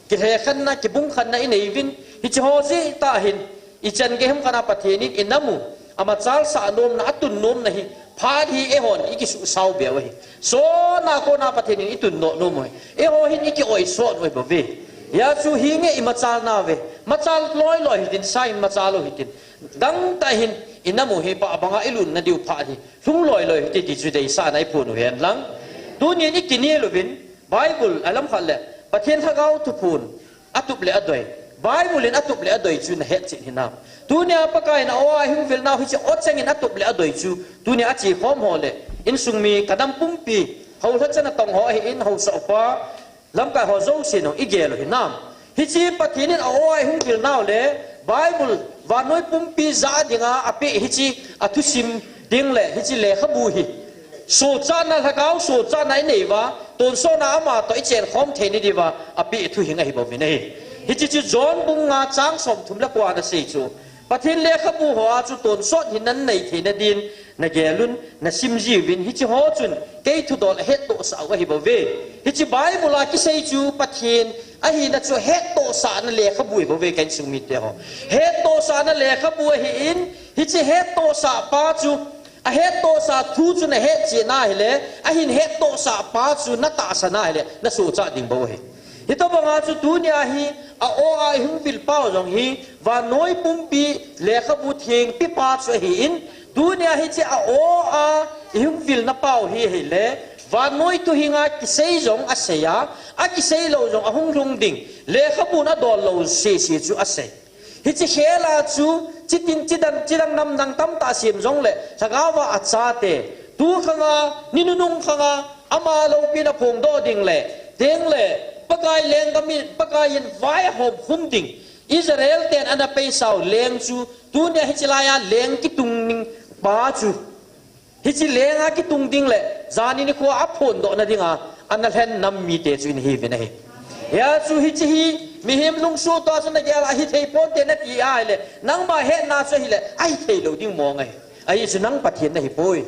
Kilhekhenna, kibungkhenna i nei uvin, hiche ho jeh tah hin, i chan gei ham khat a Pathen in i nam u, amachal sah nomna, atun nomna hi, phat hi eihon i kisuhsao beu ahi. Sona kona Pathen in i tundoh nom u ahi. Eiho hin i ki-oi sot u ahi bou ve. Hijeh chun hinge i machal nauve. Machal loi loi hitin, sa in machal u hitin. Gangtah hin i nam u hi pah banga i lutna diu phat hi. Lhung loi loi hite ti chu deisahna i phon u hen lang. Tunin i kinel uvin, Bible a lam khat le, Pathen Lhagao thuphon, atup le adoi. Bible in atup le adoi chu na hetchet hinam. Tunia Pakai in a-o a eihung vil nau hiche o cheng in atup le adoi chu, tunia ache khom ho le, insung mi ka nam pumpi, hou lhacha natong ho ahin haosa upa, lamkai ho jouse nong i gel u hinam. Hiche Pathen in a-o a eihung vil nau le, Bible, vannoi pumpi ja dinga apeh hiche, athusim ding le, hiche lekhabu hi. Sochatna lhagao, sochatna i nei uva, tonsot na ama toh i chen khom thei na diuva, apeh thu hing ahi bou vin ahi. Hiche chu John bung nga chang som thum le ko a ana sei chu. Pathen lekhabu hoa chu tonsot hi nan nei theina din, na gelun, na sim jiuvin, hiche ho chun, kei thudol ahettohsah u ahi bouve. Hiche Bible a kisei chu Pathen ahina chu hettohsahna lekhabu ahi bouve ka insung mite ho. Hettohsahna lekhabu ahin, hiche hettohsah pa chu, ahettohsah thu chu na hetchet na hile, ahin hettohsah pa chu na tahsan na hile, na sohcha ding bou ahi. Hitobanga chu tunia hi, a-o a ihung vil pau jong hi, vannoi pumpi lekhabu theng pepa chu ahin, tunia hiche a-o a ihung vilna pau hi ahile, vannoi thuhing a kisei jong asei a, akisei lou jong ahung lhung ding, lekhabun adol lou sese chu asei. Hiche khel a chu, chitin, chidang, chidang namdang tamtah sem jongle, lhagao a achate, tu khanga, ni nunung khanga, ama loupina phongdoh ding le, tengle, Pakai lenggam in, Pakai in vai ahom khum ding, Israel ten ana peisau leng chu, tunia hiche laiya leng kitung ding pa chu. Hiche lenga kitung ding le, jani nikho a aphondohna dinga, ana lhen nam mite chu ihiuvin ahi. Hia chu hiche hi, mihem lungsuh toh chun nagel a hithei ponte nati ahile, nangma hetna chu ahile, ahithei lou ding mong ahi. Ahi chu nang Pathen nahipoi.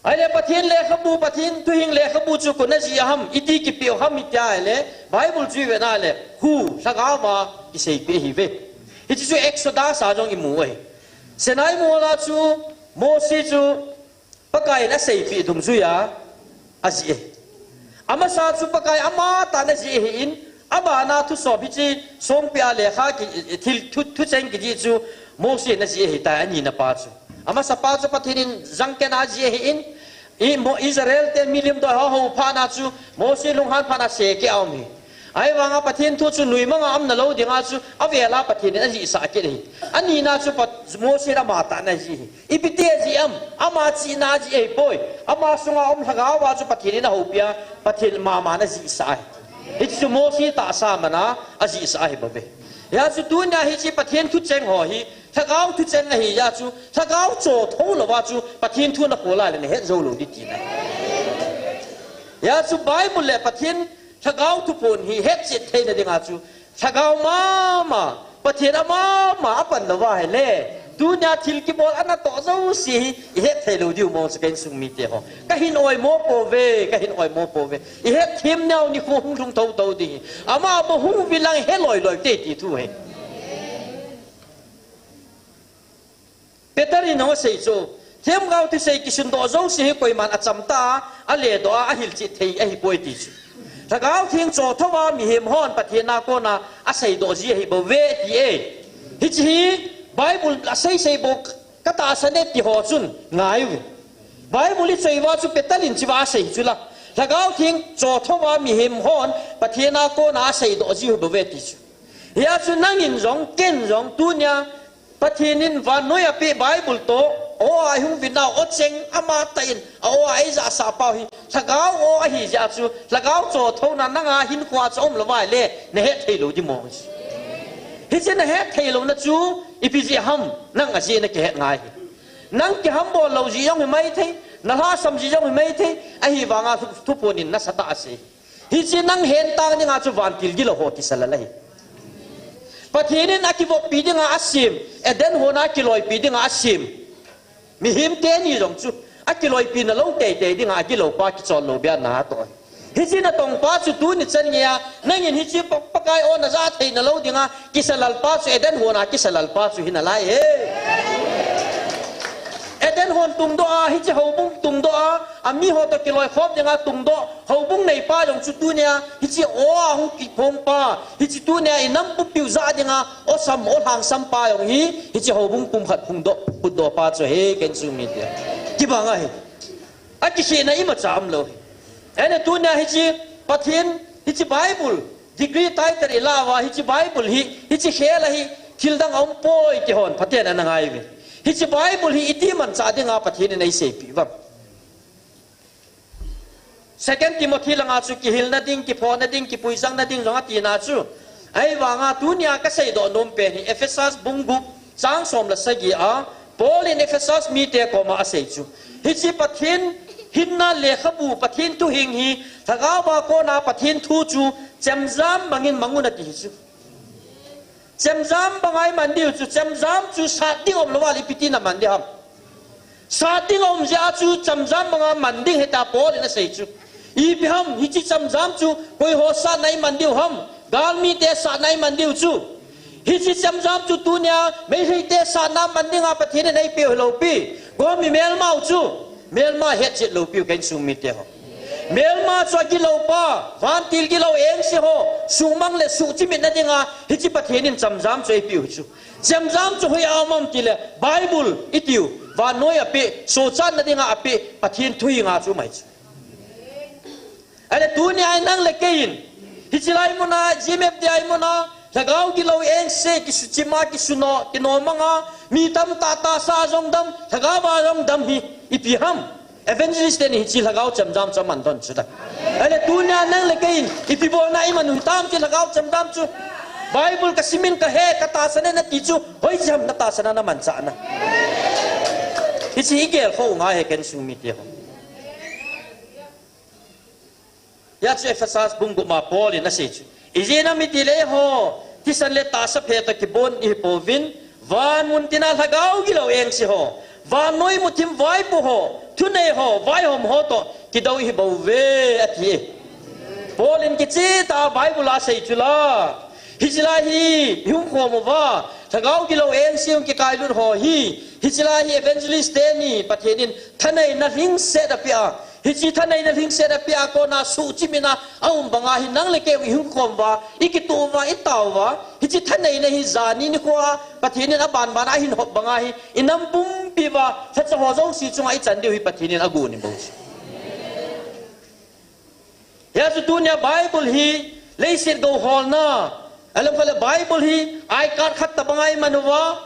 Ahile Pathen lekhabu, Pathen thuhing lekhabu chu koin ajih ham, iti kipeh u ham iti ahile, Bible chu ivet na le, hu, lhagao a kiseipeh ahiuve. Hiche chu Exodus a jong imu ahi. Sinai mol a chu Mose chu Pakai in aseipeh dungjuiya ajih ahi. Amasa chu Pakai amatah in ajih ahin, abana thusom hiche songpeh a lekha ki, thil thu, thucheng kijih chu Mose in ajih ahitai, anina pa chu. Amasa pa chu Pathen in jangkeh a ajih ahin, i, Mo-, Israel te milim doi ho ahou phat na chu Mose lunghan phat na sekeh a um ahi. Ahivanga Pathen thu chu nuimanga umna lou dinga chu avel a Pathen in ajihsah kit ahi. Anina chu Pat-, Mose in amatah in ajih ahi. Ipi ti ajih ham, ama chihna ajih ahipoi. Ama sunga um lhagao a chu Pathen in ahoupi a, Pathen mama in ajihsah ahi. Hiche chu Mose tahsa mana ajihsah ahi bouve. Hia chu tunia hiche Pathen thucheng ho hi, lhagao thucheng ahi jeh a chu, lhagao chothou louva chu, Pathen thu nakhol a le nahet jou lou ding tina ahi. Hia chu Bible le Pathen lhagao thuphon hi hetchet theina dinga chu, lhagao mama, Pathen a mama apan louva ahile, tunia thil kibol ana toh jouse hi ihet thei lou diu mong chu ka insung mite ho. Kahin oimo pouve, kahin oimo pouve. Ihet them nau nikho hung lhung thouthou ding hi. Ama bou hung vil lang he loiloi te ti thu ahi. Peter in asei chu, themgao thusei kisundoh jouse hi koiman achamtah a, aledoh a, ahilchet thei ahipoi ti chu. Lhagao Theng chothou a mihem hon Pathen a kona aseidoh ji ahi bouve ti e. Hiche hi Bible a seisei bou katahsan e ti ho chun ngai uve. Bible ichoi uva chu Peter in hicheva asei chu la. Lhagao Theng chothou a mihem hon Pathen a kona aseidoh ji ahi bouve ti chu. Hia chu nangin jong, ken jong, tunia Pathen in vannoi a apeh Bible toh, o a ihung vilnau, o cheng amatah in, a o a eijahsah pau hi, lhagao o ahi jeh a chu, lhagao chothouna nanga hinkhoa chu aum louva ahile, nahet thei lou ding mong chu. Hiche nahet thei louna chu, ipi jeh ham, nang ajeh nakihet ngai hi. Nang kihambol lou jeh jong hi maithei, nalhahsam jeh jong hi maithei, ahivanga thu, thuphon in nasatah a asei. Hiche nang hentang dinga chu vantil gilou ho kisa lel ahi. Pathen in akivoppi dinga asem, Eden hon a kiloipi dinga asem. Mihem teni jong chu, akiloipina lou teitei dinga agilou pa kichon lou bia natoh. Hiche natong pa chu tuni chan geiya, nangin hiche Pa, Pakai o najah theina lou dinga, kisa lel pa chu, Eden hon a kisa lel pa chu hi nalai e. Eden hon tungdoh a, hiche houbung tungdoh a, ami ho toh kiloikhom dinga tungdoh, houbung neipa jong chu tunia, hiche o a hung kiphong pa, hiche tunia inam pumpiu jah dinga, osam, olhangsam pa jong hi, hiche houbung pumkhat phungdoh, putdoh pa chu ahi, ka insung mite. Kibang ahi. Akikhehna imacha umlou ahi. Ahile tunia hiche Pathen, hiche Bible, degree title ilah uva, hiche Bible hi, hiche khel a hi, thildang aumpoi ti hon, Pathen ana ngai uve. Hiche Bible hi iti manchah dinga Pathen in eiseipeh uvam. Second Timothy langa chu kihilna ding, kiphona ding, kipuijangna ding jong atina chu. Ahivanga tunia kaseidoh nom pen hi Ephesus bung gup chang som le sagi a, Paul in Ephesus mite koma asei chu. Hiche Pathen Hinna lekhabu Pathen thu hing hi, lhagao a kona Pathen thu chu chemjam bangin mang un ati hi chu. Chemjam banga iman diu chu, chemjam chu sat ding um lou a le ipi tin aman ding ham. Sat ding um jeh a chu chemjam banga man ding ahi tia Paul in asei chu. Ipi ham, hiche chemjam chu koi ho satna iman diu ham. Galmite satna iman diu chu. Hiche chemjam chu tunia Meiteite satna man dinga Pathen in eipeh u hilou pi. Gomi melmau chu. Melma hetchet lou piu ka insung mite ho. Melma chu agilou pa, vantil gilou engse ho, suhmang le suhchimitna dinga, hiche Pathen in chemjam chu eipeh u chu. Chemjam chu hoiya um am tile, Bible itiu, vannoi a apeh, sochatna dinga apeh, Pathen thu hinga chu um ahi chu. Ahile tunia nang le kei in, hiche lai muna, G M F D I muna, lhagao gilou engse, kisuchima, kisuno, kinomanga, mi tamtah tahsa jong dam, lhagao a jong dam hi, ipi ham. Evangelist ten hiche lhagao chemjam chu aman don chu da. Ahile tunia nang le kei in, ipi bolna iman u hitam hiche lhagao chemjam chu. Bible kasimin kahe, katahsan e nati chu, hoiche ham natahsan a namanchah na. Hiche hi igel kho u ngai ahi ka insung mite ho. Hia chu Ephesus bung gup ma Paul in asei chu. Ijeh inem itile eiho, thisan le tahsa phe toh kibon ihi pouvin, van mun tina lhagao gilou engse ho, vannoi muthim vaipo ho, thunei ho, vaihom ho toh kidou ihi bouve ati e. Paul in kicheh tah a Bible a asei chu la. Hiche lai hi, ihung khom uva, lhagao gilou engse hung kikailut ho hi, hiche lai hi evangelist teni, Pathen in thaneina lhingset apeh a, hiche thaneina lhingset apeh a kona suhchimitna aum banga hi nang le kei ihung khom uva, ikituh uva, itao uva, hiche thaneina hi jani nikho a, Pathen in abanban a ahin hop banga hi, inam pumpi uva, lhacha ho jouse chunga ichan diu hi Pathen in agon bou chu. Hia chu tunia Bible hi leiset gou holna, alam khat le Bible hi I card khat tabang ahi man uva,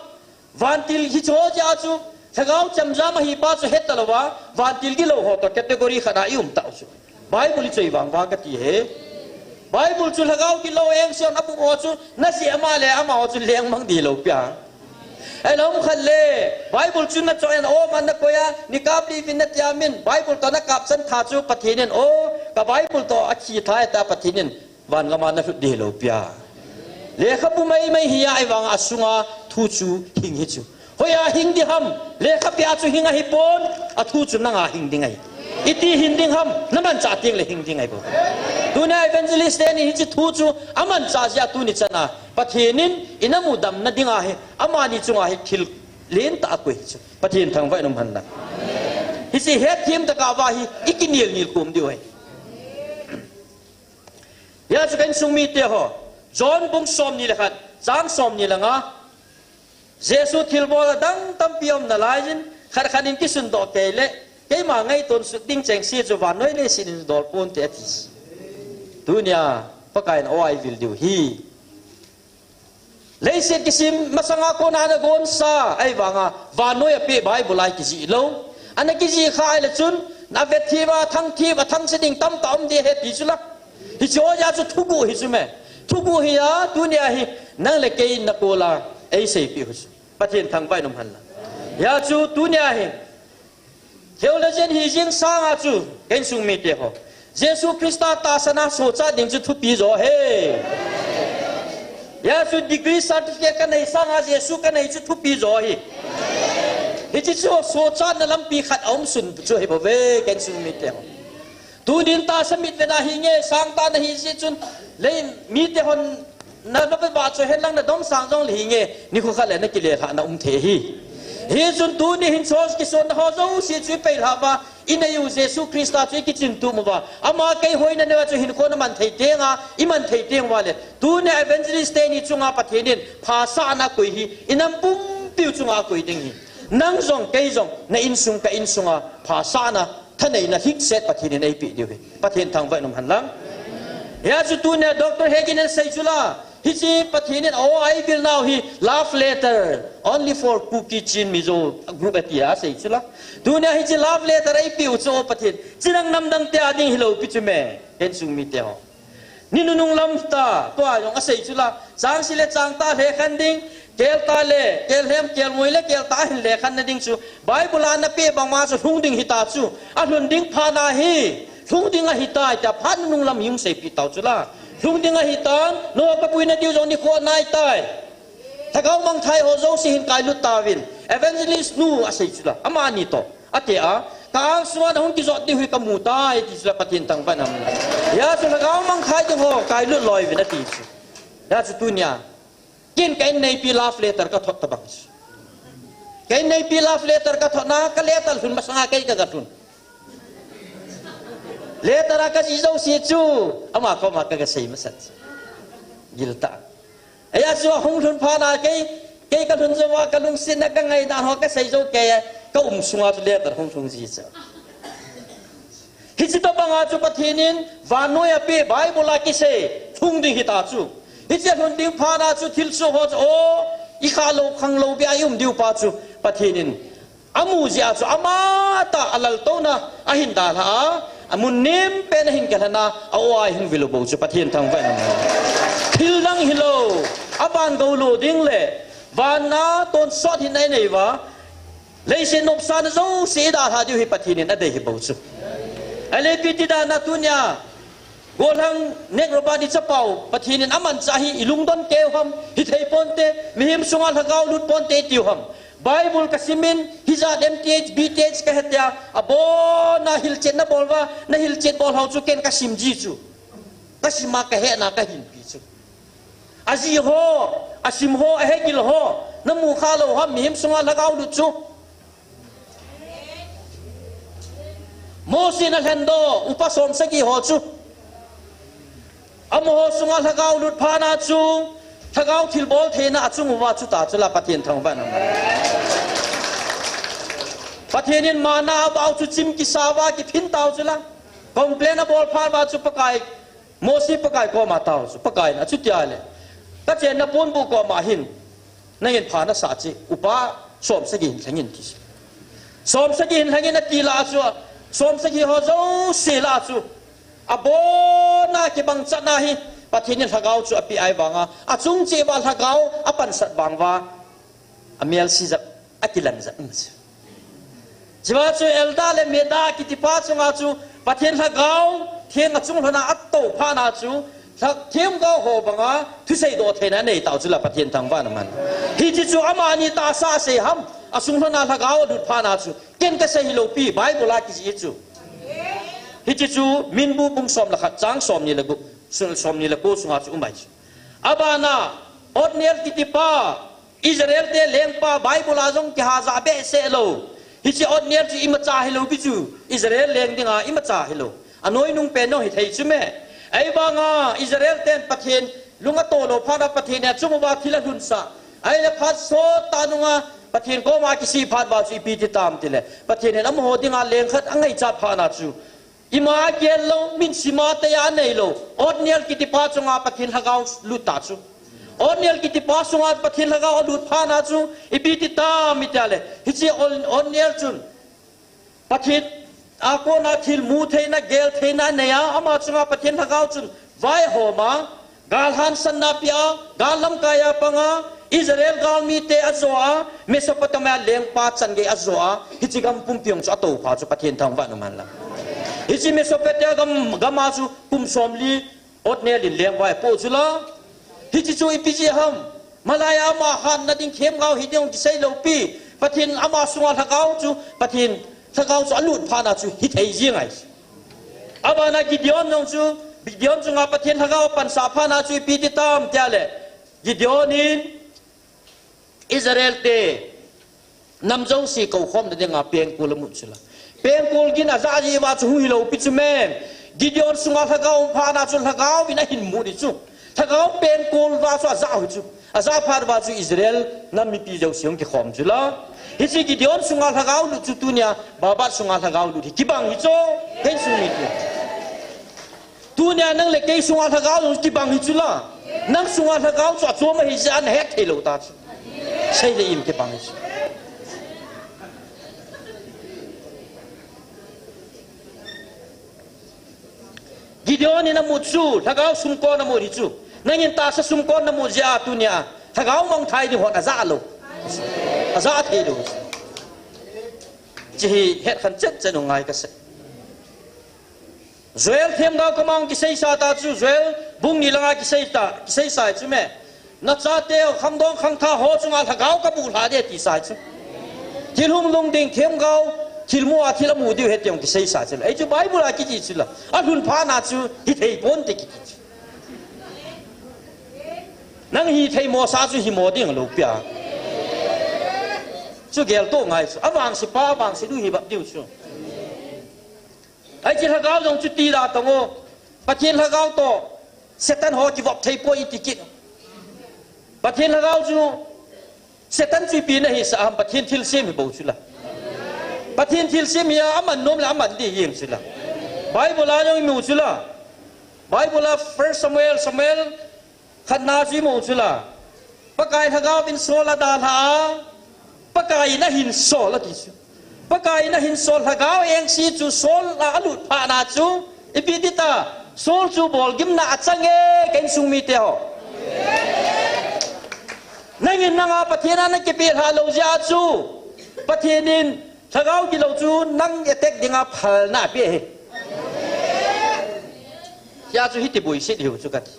vantil hiche ho jeh a chu, lhagao chemjam ahi pa chu heta louva, vantil gilou ho toh category khat a i um tau chu. Bible ichoi vang uva kati e. Bible chu lhagao gilou engse hon abuh ho chu, najeh ama le amaho chu lengmang ding lou pi a. Ahilou khat le, Bible chu nachoh in, o man nakoi a, nikap li vin nati a min, Bible toh nakap chan tha chu Pathen in, o, ka Bible toh akhi tha e tia Pathen in, van gam a nalut ding lou pi a. Lekhabu maimai hi a, ahivang a asunga thu chu hing hi chu. Hoiya hing ding ham, lekhabu a chu hing ahipon, athu chu nanga hing ding ahi. Iti hing ding ham, namanchah teng le hing ding ahi bou. Tunia evangelist teni hiche thu chu amanchah jeh a tuni chan a, Pathen in, inam u damna dinga hi, amani chunga hi thil lentah akoi hi chu. Pathen thangvah in um hen lang. Hiche hetthem tah a va hi, ikinel nel khom diu ahi. Hia chu ka insung mite ho. John bung somni le khat, chang somni le nga. Jesu thilbol adang tampi aum nalaiyin, khat khat in kisundoh kei le, keima ngaiton sut ding chengse chu vannoi leiset in dol ponte ati. Tunia, Pakai in aw a eivil diu hi. Leiset kisem masanga kona ana gonsa, ahivanga, vannoi a apeh Bible a hi kijih lou. Ana kijih kha ahile chun, na vetthim a, thangthim a, thangse ding tamtah um ding ahi ti chu la. Hiche ho jeh a chu thuguh hi chu me. Thuguh hi a, tunia hi, nang le kei in nakol a, eiseipeh u chu. Pathen thangvah in um hen lang. Hia chu, tunia hi, theologian hi jing sanga chu, ka insung mite ho. Jesu Christa tahsan a sochat ding chu thupi jo ahi. Hia chu degree certificate kanei sanga Jesu kanei chu thupi jo ahi. Hiche chu sochatna lampi khat aum sun chu ahi bouve, ka insung mite ho. Tunin tahsa mitvet a hinge, sangtah nahi jeh chun, lei mite hon na, na pe ba chu henlang na domsang jong le hinge, nikho khat le na kilelhah na um thei ahi. Hichun tuni hin church kisonna ho jouse chu ipeilhah uva, inei u Jesu Christa chu ikichin tum uva, ama keiho in anei uva chu hinkho naman thei teng a, iman thei teng uva le, tunia evangelist teni chunga Pathen in phasahna akoi hi, inam pumpiu chunga akoi ding ahi. Nang jong, kei jong, na insung, ka insunga phasahna, thaneina lhingset Pathen in eipeh diu ahi. Pathen thangvah in um hen lang. Hia chu tunia Doctor Hagin in asei chu la, hiche Pathen in aw a eivil nau hi love letter only for Kuki Chin Mizo group ati a asei chu la. Tunia hiche love letter eipeh u chu aw Pathen, chinang namdang te a ding hilou pi chu me, ka insung mite ho. Ni nunung lam tah, tua jong asei chu la, chang sagi le chang tah lhekhen ding, Kelta le, kelhem, kelngoi le, kelta ahin lekhan na ding chu. Bible a napeh bang ma chu lhung ding hita chu. Alhun ding phat na hi, lhung ding ahitai tia phat nung lam hung seipeh tau chu la. Lhung ding ahitan, Noah kapuina diu jong nikho naitai. Lhagao mangthai ho jouse hin kailut tauvin. Evangelist nu asei chu la. Amani toh. Ati a, ka angsunga nahung kijot diu hi kamu tai, ti chu la Pathen thangvah in um. Hijeh chun lhagao mangthai ding ho, kailut loi uvin ati chu. Hijeh chun tunia. Ken ka inneipi love letter ka thot tabang chu. Ka inneipi love letter ka thot na, ka letter lhun masanga kei ka ga lhun. Letter a ka jih jouse chu, ama koma ka ga sei masat chu. Giltah. Hijeh chun ahung lhun phat na kei, kei ka lhun jou a ka lungsetna ka ngaina ho ka sei jou kei, ka um sunga chu letter hung lhung ji chu. Hiche tobang a chu Pathen in vannoi a apeh Bible a kisei lhung ding hita chu. Hiche lhun ding phat na chu thilsoh ho chu, o, i khalou khanglou beh a i um diu pa chu Pathen in amu jeh a chu amatah a laltouna ahin dalha a, amun nem pen ahin kilhen a, a o a hung vilou bou chu Pathen thangvah in um. Thil dang hilou, aban gou lou ding le, van a tonsot hinna i nei uva, leiset nopsahna jouse i dalha diu hi Pathen in adei hi bou chu. Ahile ipi ti dan a tunia, gollhang Nehru Badi chapau, Pathen in amanchah hi i lungdon keu ham, hithei ponte, mihem sunga lhagao lut ponte i tiu ham. Bible ka sim in, hijat M T H, B T H ka he tia, abon a hilchetna bol uva, na hilchet bol hou chu ken ka sim ji chu. Ka sim a ka hena ka hinpi chu. Ajih ho, asim ho, ahegil ho, na mu kha lou ham, mihem sunga lhagao lut chu. Mosi in alhendoh, upa som sagi ho chu. Amaho sunga lhagao lut phat na chu, lhagao thilbol theina achung uva chu ta chu la Pathen thangvah in um. Pathen in manna abau chu chim kisa uva kiphin tau chu la. Complain abol phat uva chu Pakai, Mosi Pakai koma tau chu, Pakai in achuti ahile, ka chenna ponbuh koma hin, nangin pha nasah cheh, upa som sagi hin lhengin ti chu. Som sagi hin lhengin ati lah a chu, som sagi ho jouse lah a chu, abon a kibang chan ahi, Pathen in lhagao chu apeh ahivang a, achung cheh uva lhagao apansat vang uva, amelse jat, akilang jat um chu. Chua chu Elda le Meda kiti pa chunga chu Pathen lhagao theng achung lhon a atou phat na chu, lha-, themgao ho banga thusei doh theina anei tau chu la Pathen thangvah in um. Hiche chu amani tahsa sei ham, achung lhon a lhagao alut phat na chu, ken ka sei hilou pi, Bible a kijih chu. Hiche chu Minbu bung som le khat chang som ni le gup, som ni le ko sunga chu um ahi chu. Abana, Othniel kiti pa, Israel te lengpa Bible a jong kiha ja behseh lou. Hiche Othniel chu imacha hilou pi chu, Israel leng dinga imacha hilou. Anoinung pen jong hithei chu me. Ahivanga Israel ten Pathen lung ato lou phat a Pathen in achung uva thil alhunsah. Ahile phat sot tah nunga Pathen koma kisih phat uva chu ipi ti tam tile, Pathen in amaho dinga leng khat angaichat phat na chu, ima agel lou, min sima tei a anei lou, Othniel kiti pa chunga Pathen lhagao lut ta chu. Othniel kiti pa chunga Pathen lhagao alut phat na chu, ipi ti tam iti le, hiche Oth-, Othniel chun Pathen a kona thil mu theina, gel theina anei a, ama chunga Pathen lhagao chun vaihom a, gal hansanna apeh a, gal lamkai a pang a, Israel galmite ajo a, Mesopotamia lengpa changei ajo a, hiche gam pumpi jong chu atou phat chu Pathen thangvah in um hen lang. Hiche Mesopotamia gam, gam a chu kum somli Othniel in lengvai apoh chu la. Hiche chu ipi jeh ham. Malai a ama hatna ding themgao hi ding kisei lou pi. Pathen ama sunga lhagao chu, Pathen lhagao chu alut phat na chu hithei jeng ahi. Abana Gideon jong chu, Gideon chunga Pathen lhagao apansah phat na chu ipi ti tam tia le, Gideon in Israel te nam jouse koukhomna dinga pengkul amu chu la. Pengkul gin aja jeh uva chu hung hilou pi chu me. Gideon sunga lhagao um phat na chu lhagao in ahin mu di chu. Lhagao pengkul uva chu aja u hi chu. Aja phat uva chu Israel nam mipi jouse hung kikhom chu la. Hiche Gideon sunga lhagao lut chu tunia Babat sunga lhagao lut hi kibang hi chu. Kei sung mite. Tunia nang le kei sunga lhagao chu kibang hi chu la. Nang sunga lhagao chu achom ahi jeh a nahet thei lou ta chu. Sei le im kibang hi chu. Gideon in amu chu, lhagao sumkon amu hi chu. Nangin tahsa sumkon namu jeh a tunia Lhagao mangthai ding hon aja lou. Aja thei lou. Hiche hi het khen chet chet u ngai kasei. Joel themgao koma kiseisa ta chu, Joel bung ni langa kiseita, kiseisa chu me. Nachateu khangdong khangthah ho chunga lhagao kabuhlha ding ati sa chu. Thil hunglhung ding themgao, thil mu a thil amu diu hiti jong kiseisa chu. Hichu Bible a kiti chu la. Alhun phat na chu hithei ponte kiti chu. Nang hithei mo sa chu himo ding lou pia. Chu geltoh ngai chu. Avangse pa, avangse nu hi bap diu chu. Hiche lhagao jong chu tida tong o. Pathen lhagao toh Satan ho kivop thei poi iti kit. Pathen lhagao chu Satan chu ipi nahisah ham, Pathen thilsem hi bou chu la. Pathen thilsem hi a, aman nom le aman ding hi chu la. Bible a jong imu chu la. Bible a First Samuel, Samuel khatna chu imu chu la. Pakai lhagao vin Saul adalha a, Pakai in ahin sol ati chu. Pakai in ahin sol lhagao engse chu Saul a alut phat na chu, ipi ti ta, Saul chu bolgimna achang e, ka insung mite ho. Nangin nanga Pathen a nakipelhah lou jeh a chu, Pathen in lhagao gilou chu nang attack dinga phalna ape ahi. Hia chu hiti boiset hiu chu kati.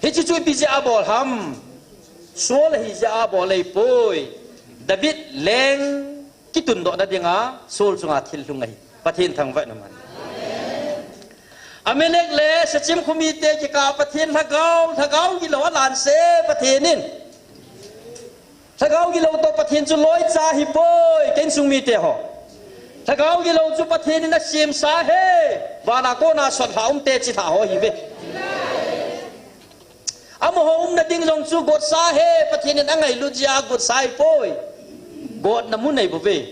Hiche chu ipi jeh a abol ham. Saul ahi jeh a abol ahipoi. David leng kitundoh na dinga Saul chunga thil lhung ahi. Pathen thangvah in um hen. Amalek le Shechem khomite kikah Pathen lhagao, lhagao gilou alanse Pathen in. Lhagao gilou toh Pathen chu loicha ahipoi, ka insung mite ho. Lhagao gilou chu Pathen in asemsa ahi, vana kona sotlha umte chilhah ho ahiuve. Amaho umna ding jong chu gotsa ahi, Pathen in angailut jeh a gotsa ahipoi. Gotna mun ahibouve.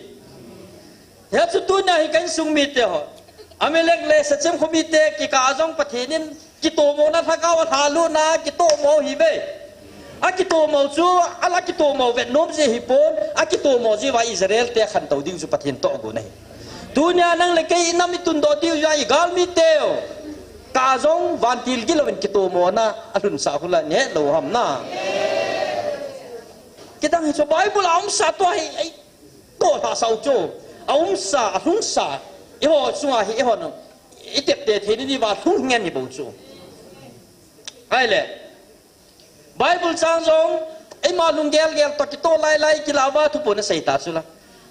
Hia chu tunia hi ka insung mite ho. Amalek le Shechem khomite kikah a jong Pathen in kitomona lhagao alhalutna, kitomo ahiuve. Akitomo chu, ala kitomo vet nom jeh ahipon, akitomo jeh uva Israel te akhantou ding chu Pathen tohgon ahi. Tunia nang le kei inam itundoh diu jeh a igalmi teu. Kah jong vantil gilou in kitomona alhunsah hula neh lou ham na. Kidang hi chu Bible a umsa tua hi, ei, toh lhasah u chu. Aumsa, alhungsa. Eiho chunga hi, eihon itepte thei ni diuva lhung ngen hi bou chu. Ahile. Bible chang jong, eima lunggel gel toh kitoh lai lai kilah uva thuphon asei ta chu la.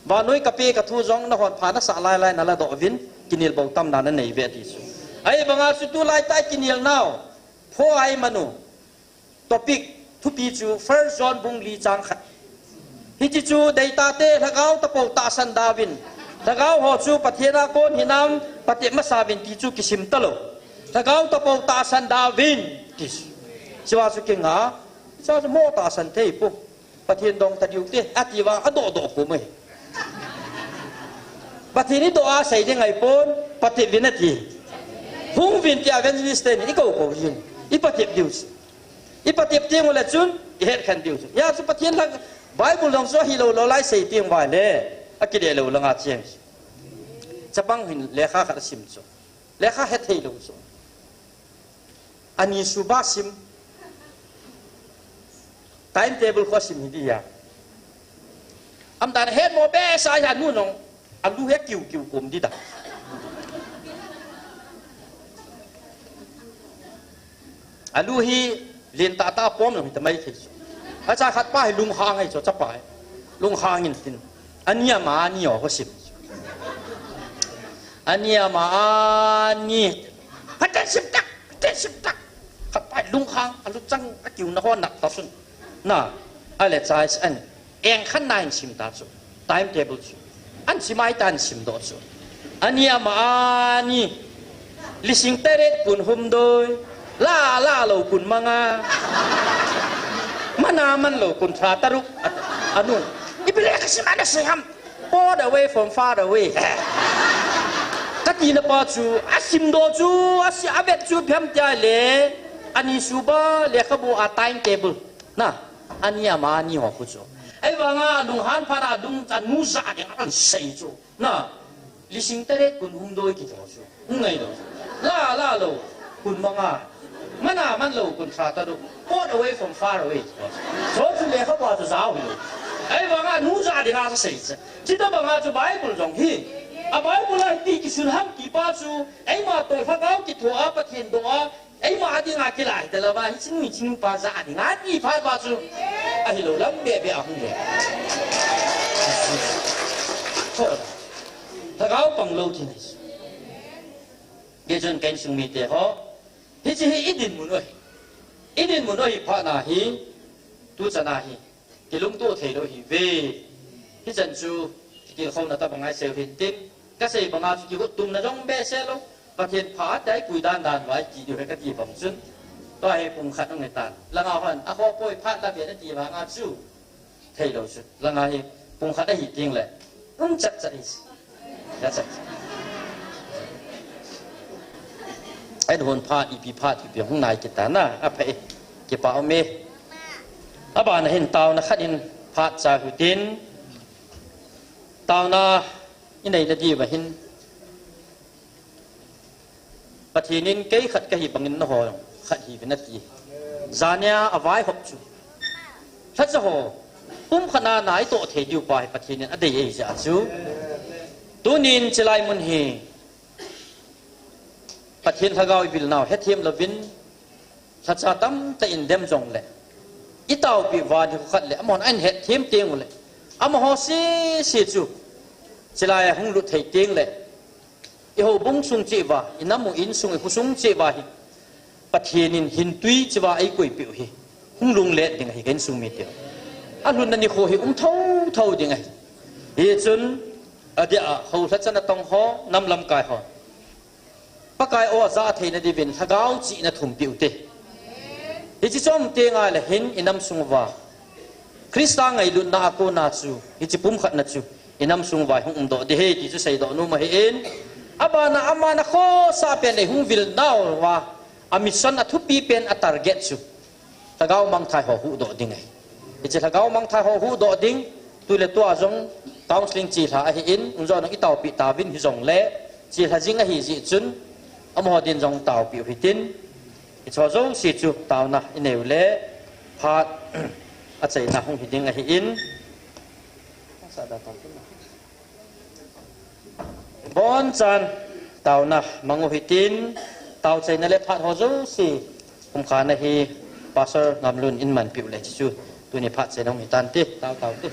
Vannoi kape kathu jong nahon pha nasah lai lai naladoh uvin, kinel bou tamna nanei uve ati chu. Ahivanga chu tulai tah kinel nau, pho a imanu. Topic, thupi chu First John bung li chang khat. Hiche chu deitate lhagao tapou tahsan dauvin. Lhagao ho chu Pathen a kon hinam, patep masa uvin ti chu kisim talou. Lhagao tapou tahsan dauvin. Ti chu. Hichea chu kinga. Hichea chu mo tahsan thei pou. Pathen dong tadiu te. Ati vang adoh doh pou mai. Pathen idoh a sei ding ahipon. Patep uvin ati. Hung uvin tia evangelist ten ikou kou uvin. Ipatep diu chu. Ipatep teng uleh chun, ihet khen diu chu. Hia chu Pathen lhag-, Bible jong chu ahilou lou lai sei teng uva le, akile lou langa cheng. Chapang hin lekha khat asim chu. Lekha hethei lou chu. Ani suba sim. Timetable khu asim hi dia. Aumdan hetmo behseh a nu nung. Alu hi kiu kiu kom dida. Alu hi lentah tah a pom jong hita mai thei chu. Acha khat pa hi lunghang ahi chu, chapa hi. Lunghang in tin. Ani ama ani o ho sim. Ani ama ani. Hatan sim tak, hatan sim tak. Khat pa hi lunghang, alu chang, akiuna ho nak ta sun. Na, ale chai an. Engkhat na hin sim ta chu. Timetable chu. An sim ai ta hin sim doh chu. Ani ama ani. Lising teret kun humdoi. La la lou kun manga. Mana man lou kun thra taruk. Anu. Ipi le kasim ana sei ham. Poured away from far away. Kati na pa chu. Asim doh chu. Asi avet chu phem tia le. Ani suba lekhabu a timetable. Na, ani ama ani ho khu chu. Ahivanga alunghan phat a adung chu anu ja ding a ahin sei chu. Na, Lising taret kun hung doi kiti chu. Hung ngai lou. La, la lou. Kun manga. Mana man lou kun thra ta do. Port away from far away. Chu chu lekha pa chu jao hi lou. Ahivanga nu ja dinga sa sei cha. Chita banga chu Bible jong hi. A Bible a hiti kisun ham ti pa chu. Eima toh lhagao kithoa Pathen doh a. Eima dinga kilai ta lou va, hiche nu hiche nu pa ja dinga ti phat va chu. Ahilou lam bebe ahung le. Ho. Lhagao pang lou ti nai. Hijeh chun ka insung mite ho. Hiche hi i dinmun u ahi. I dinmun u ahi phat na hi. Tu chan a hi. Kilungto thei lou hi ve. Hichan chu, kitilkhouna tabang ngai seu hin tin, kasei banga chu kihuttumna jong behseh lou. Pathen phat a i pui dan dan vai ti diu he kati bang chun. Tua hi pung khat hung hitan. Langa hon, akhoh poi phat la ve nati vanga chu. Thei lou chu. Langa hi pung khat ahi ting le. Um chat chat hi. Ahin hon phat, ipi phat, ipi hung nai kita na, apha e, kipa um e. Abana hin taona khat in phat cha hitin, taona i neina diuva hin, Pathen in kei khat kahi bangin nangho khat hiuvin ati. Jania avaihop chu. Lhacha ho, pumkhat a na itoh thei diu pa hi Pathen in adei ahi jeh a chu. Tunin chilai mun hi Pathen lhagao ivil nau hethem louvin, lhacha tamtah in dem jongle, itaopi uva nikho khat le amahon ahin hethem teng ule, amaho sese chu chilai a hung lut thei teng le, i houbung sung cheh uva, i nam u insung, i khosung cheh uva hi Pathen in hintui cheh uva eikoipeh u hi hung lunglet ding ahi, ka insung mite. Alhunna nikho hi um thotho ding ahi. Hichun, adeh a, hou lhacha natong ho, nam lamkai ho, Pakai o a ja theina diuvin lhagao chihna thumpeh u te. Hiche chom teng le hin i nam sung uva, Christa ngailutna a kona chu, hiche pumkhatna chu i nam sung uva hung umdoh ding ahi ti chu seidoh nom ahin. Abana, amana khosa pen le hung vil nauva, a mission a thupi pen a target chu lhagao mangthai ho huhdoh ding ahi. Hiche lhagao mangthai ho huhdoh ding, tu le tua jong counseling chelha ahin, un jong itaopi tauvin hijongle, chelha jing ahi jeh chun, amaho din jong taopi u hitin, hicheho jouse chu taona i neiu le, phat achaina hung hi ding ahin. Bonchan taona mang u hitin, taochaina le phat ho jouse, kumkhat na hi Pastor Ngamlun in manpeh u le chu, tuni phat chaina hung hitante, tao tao te.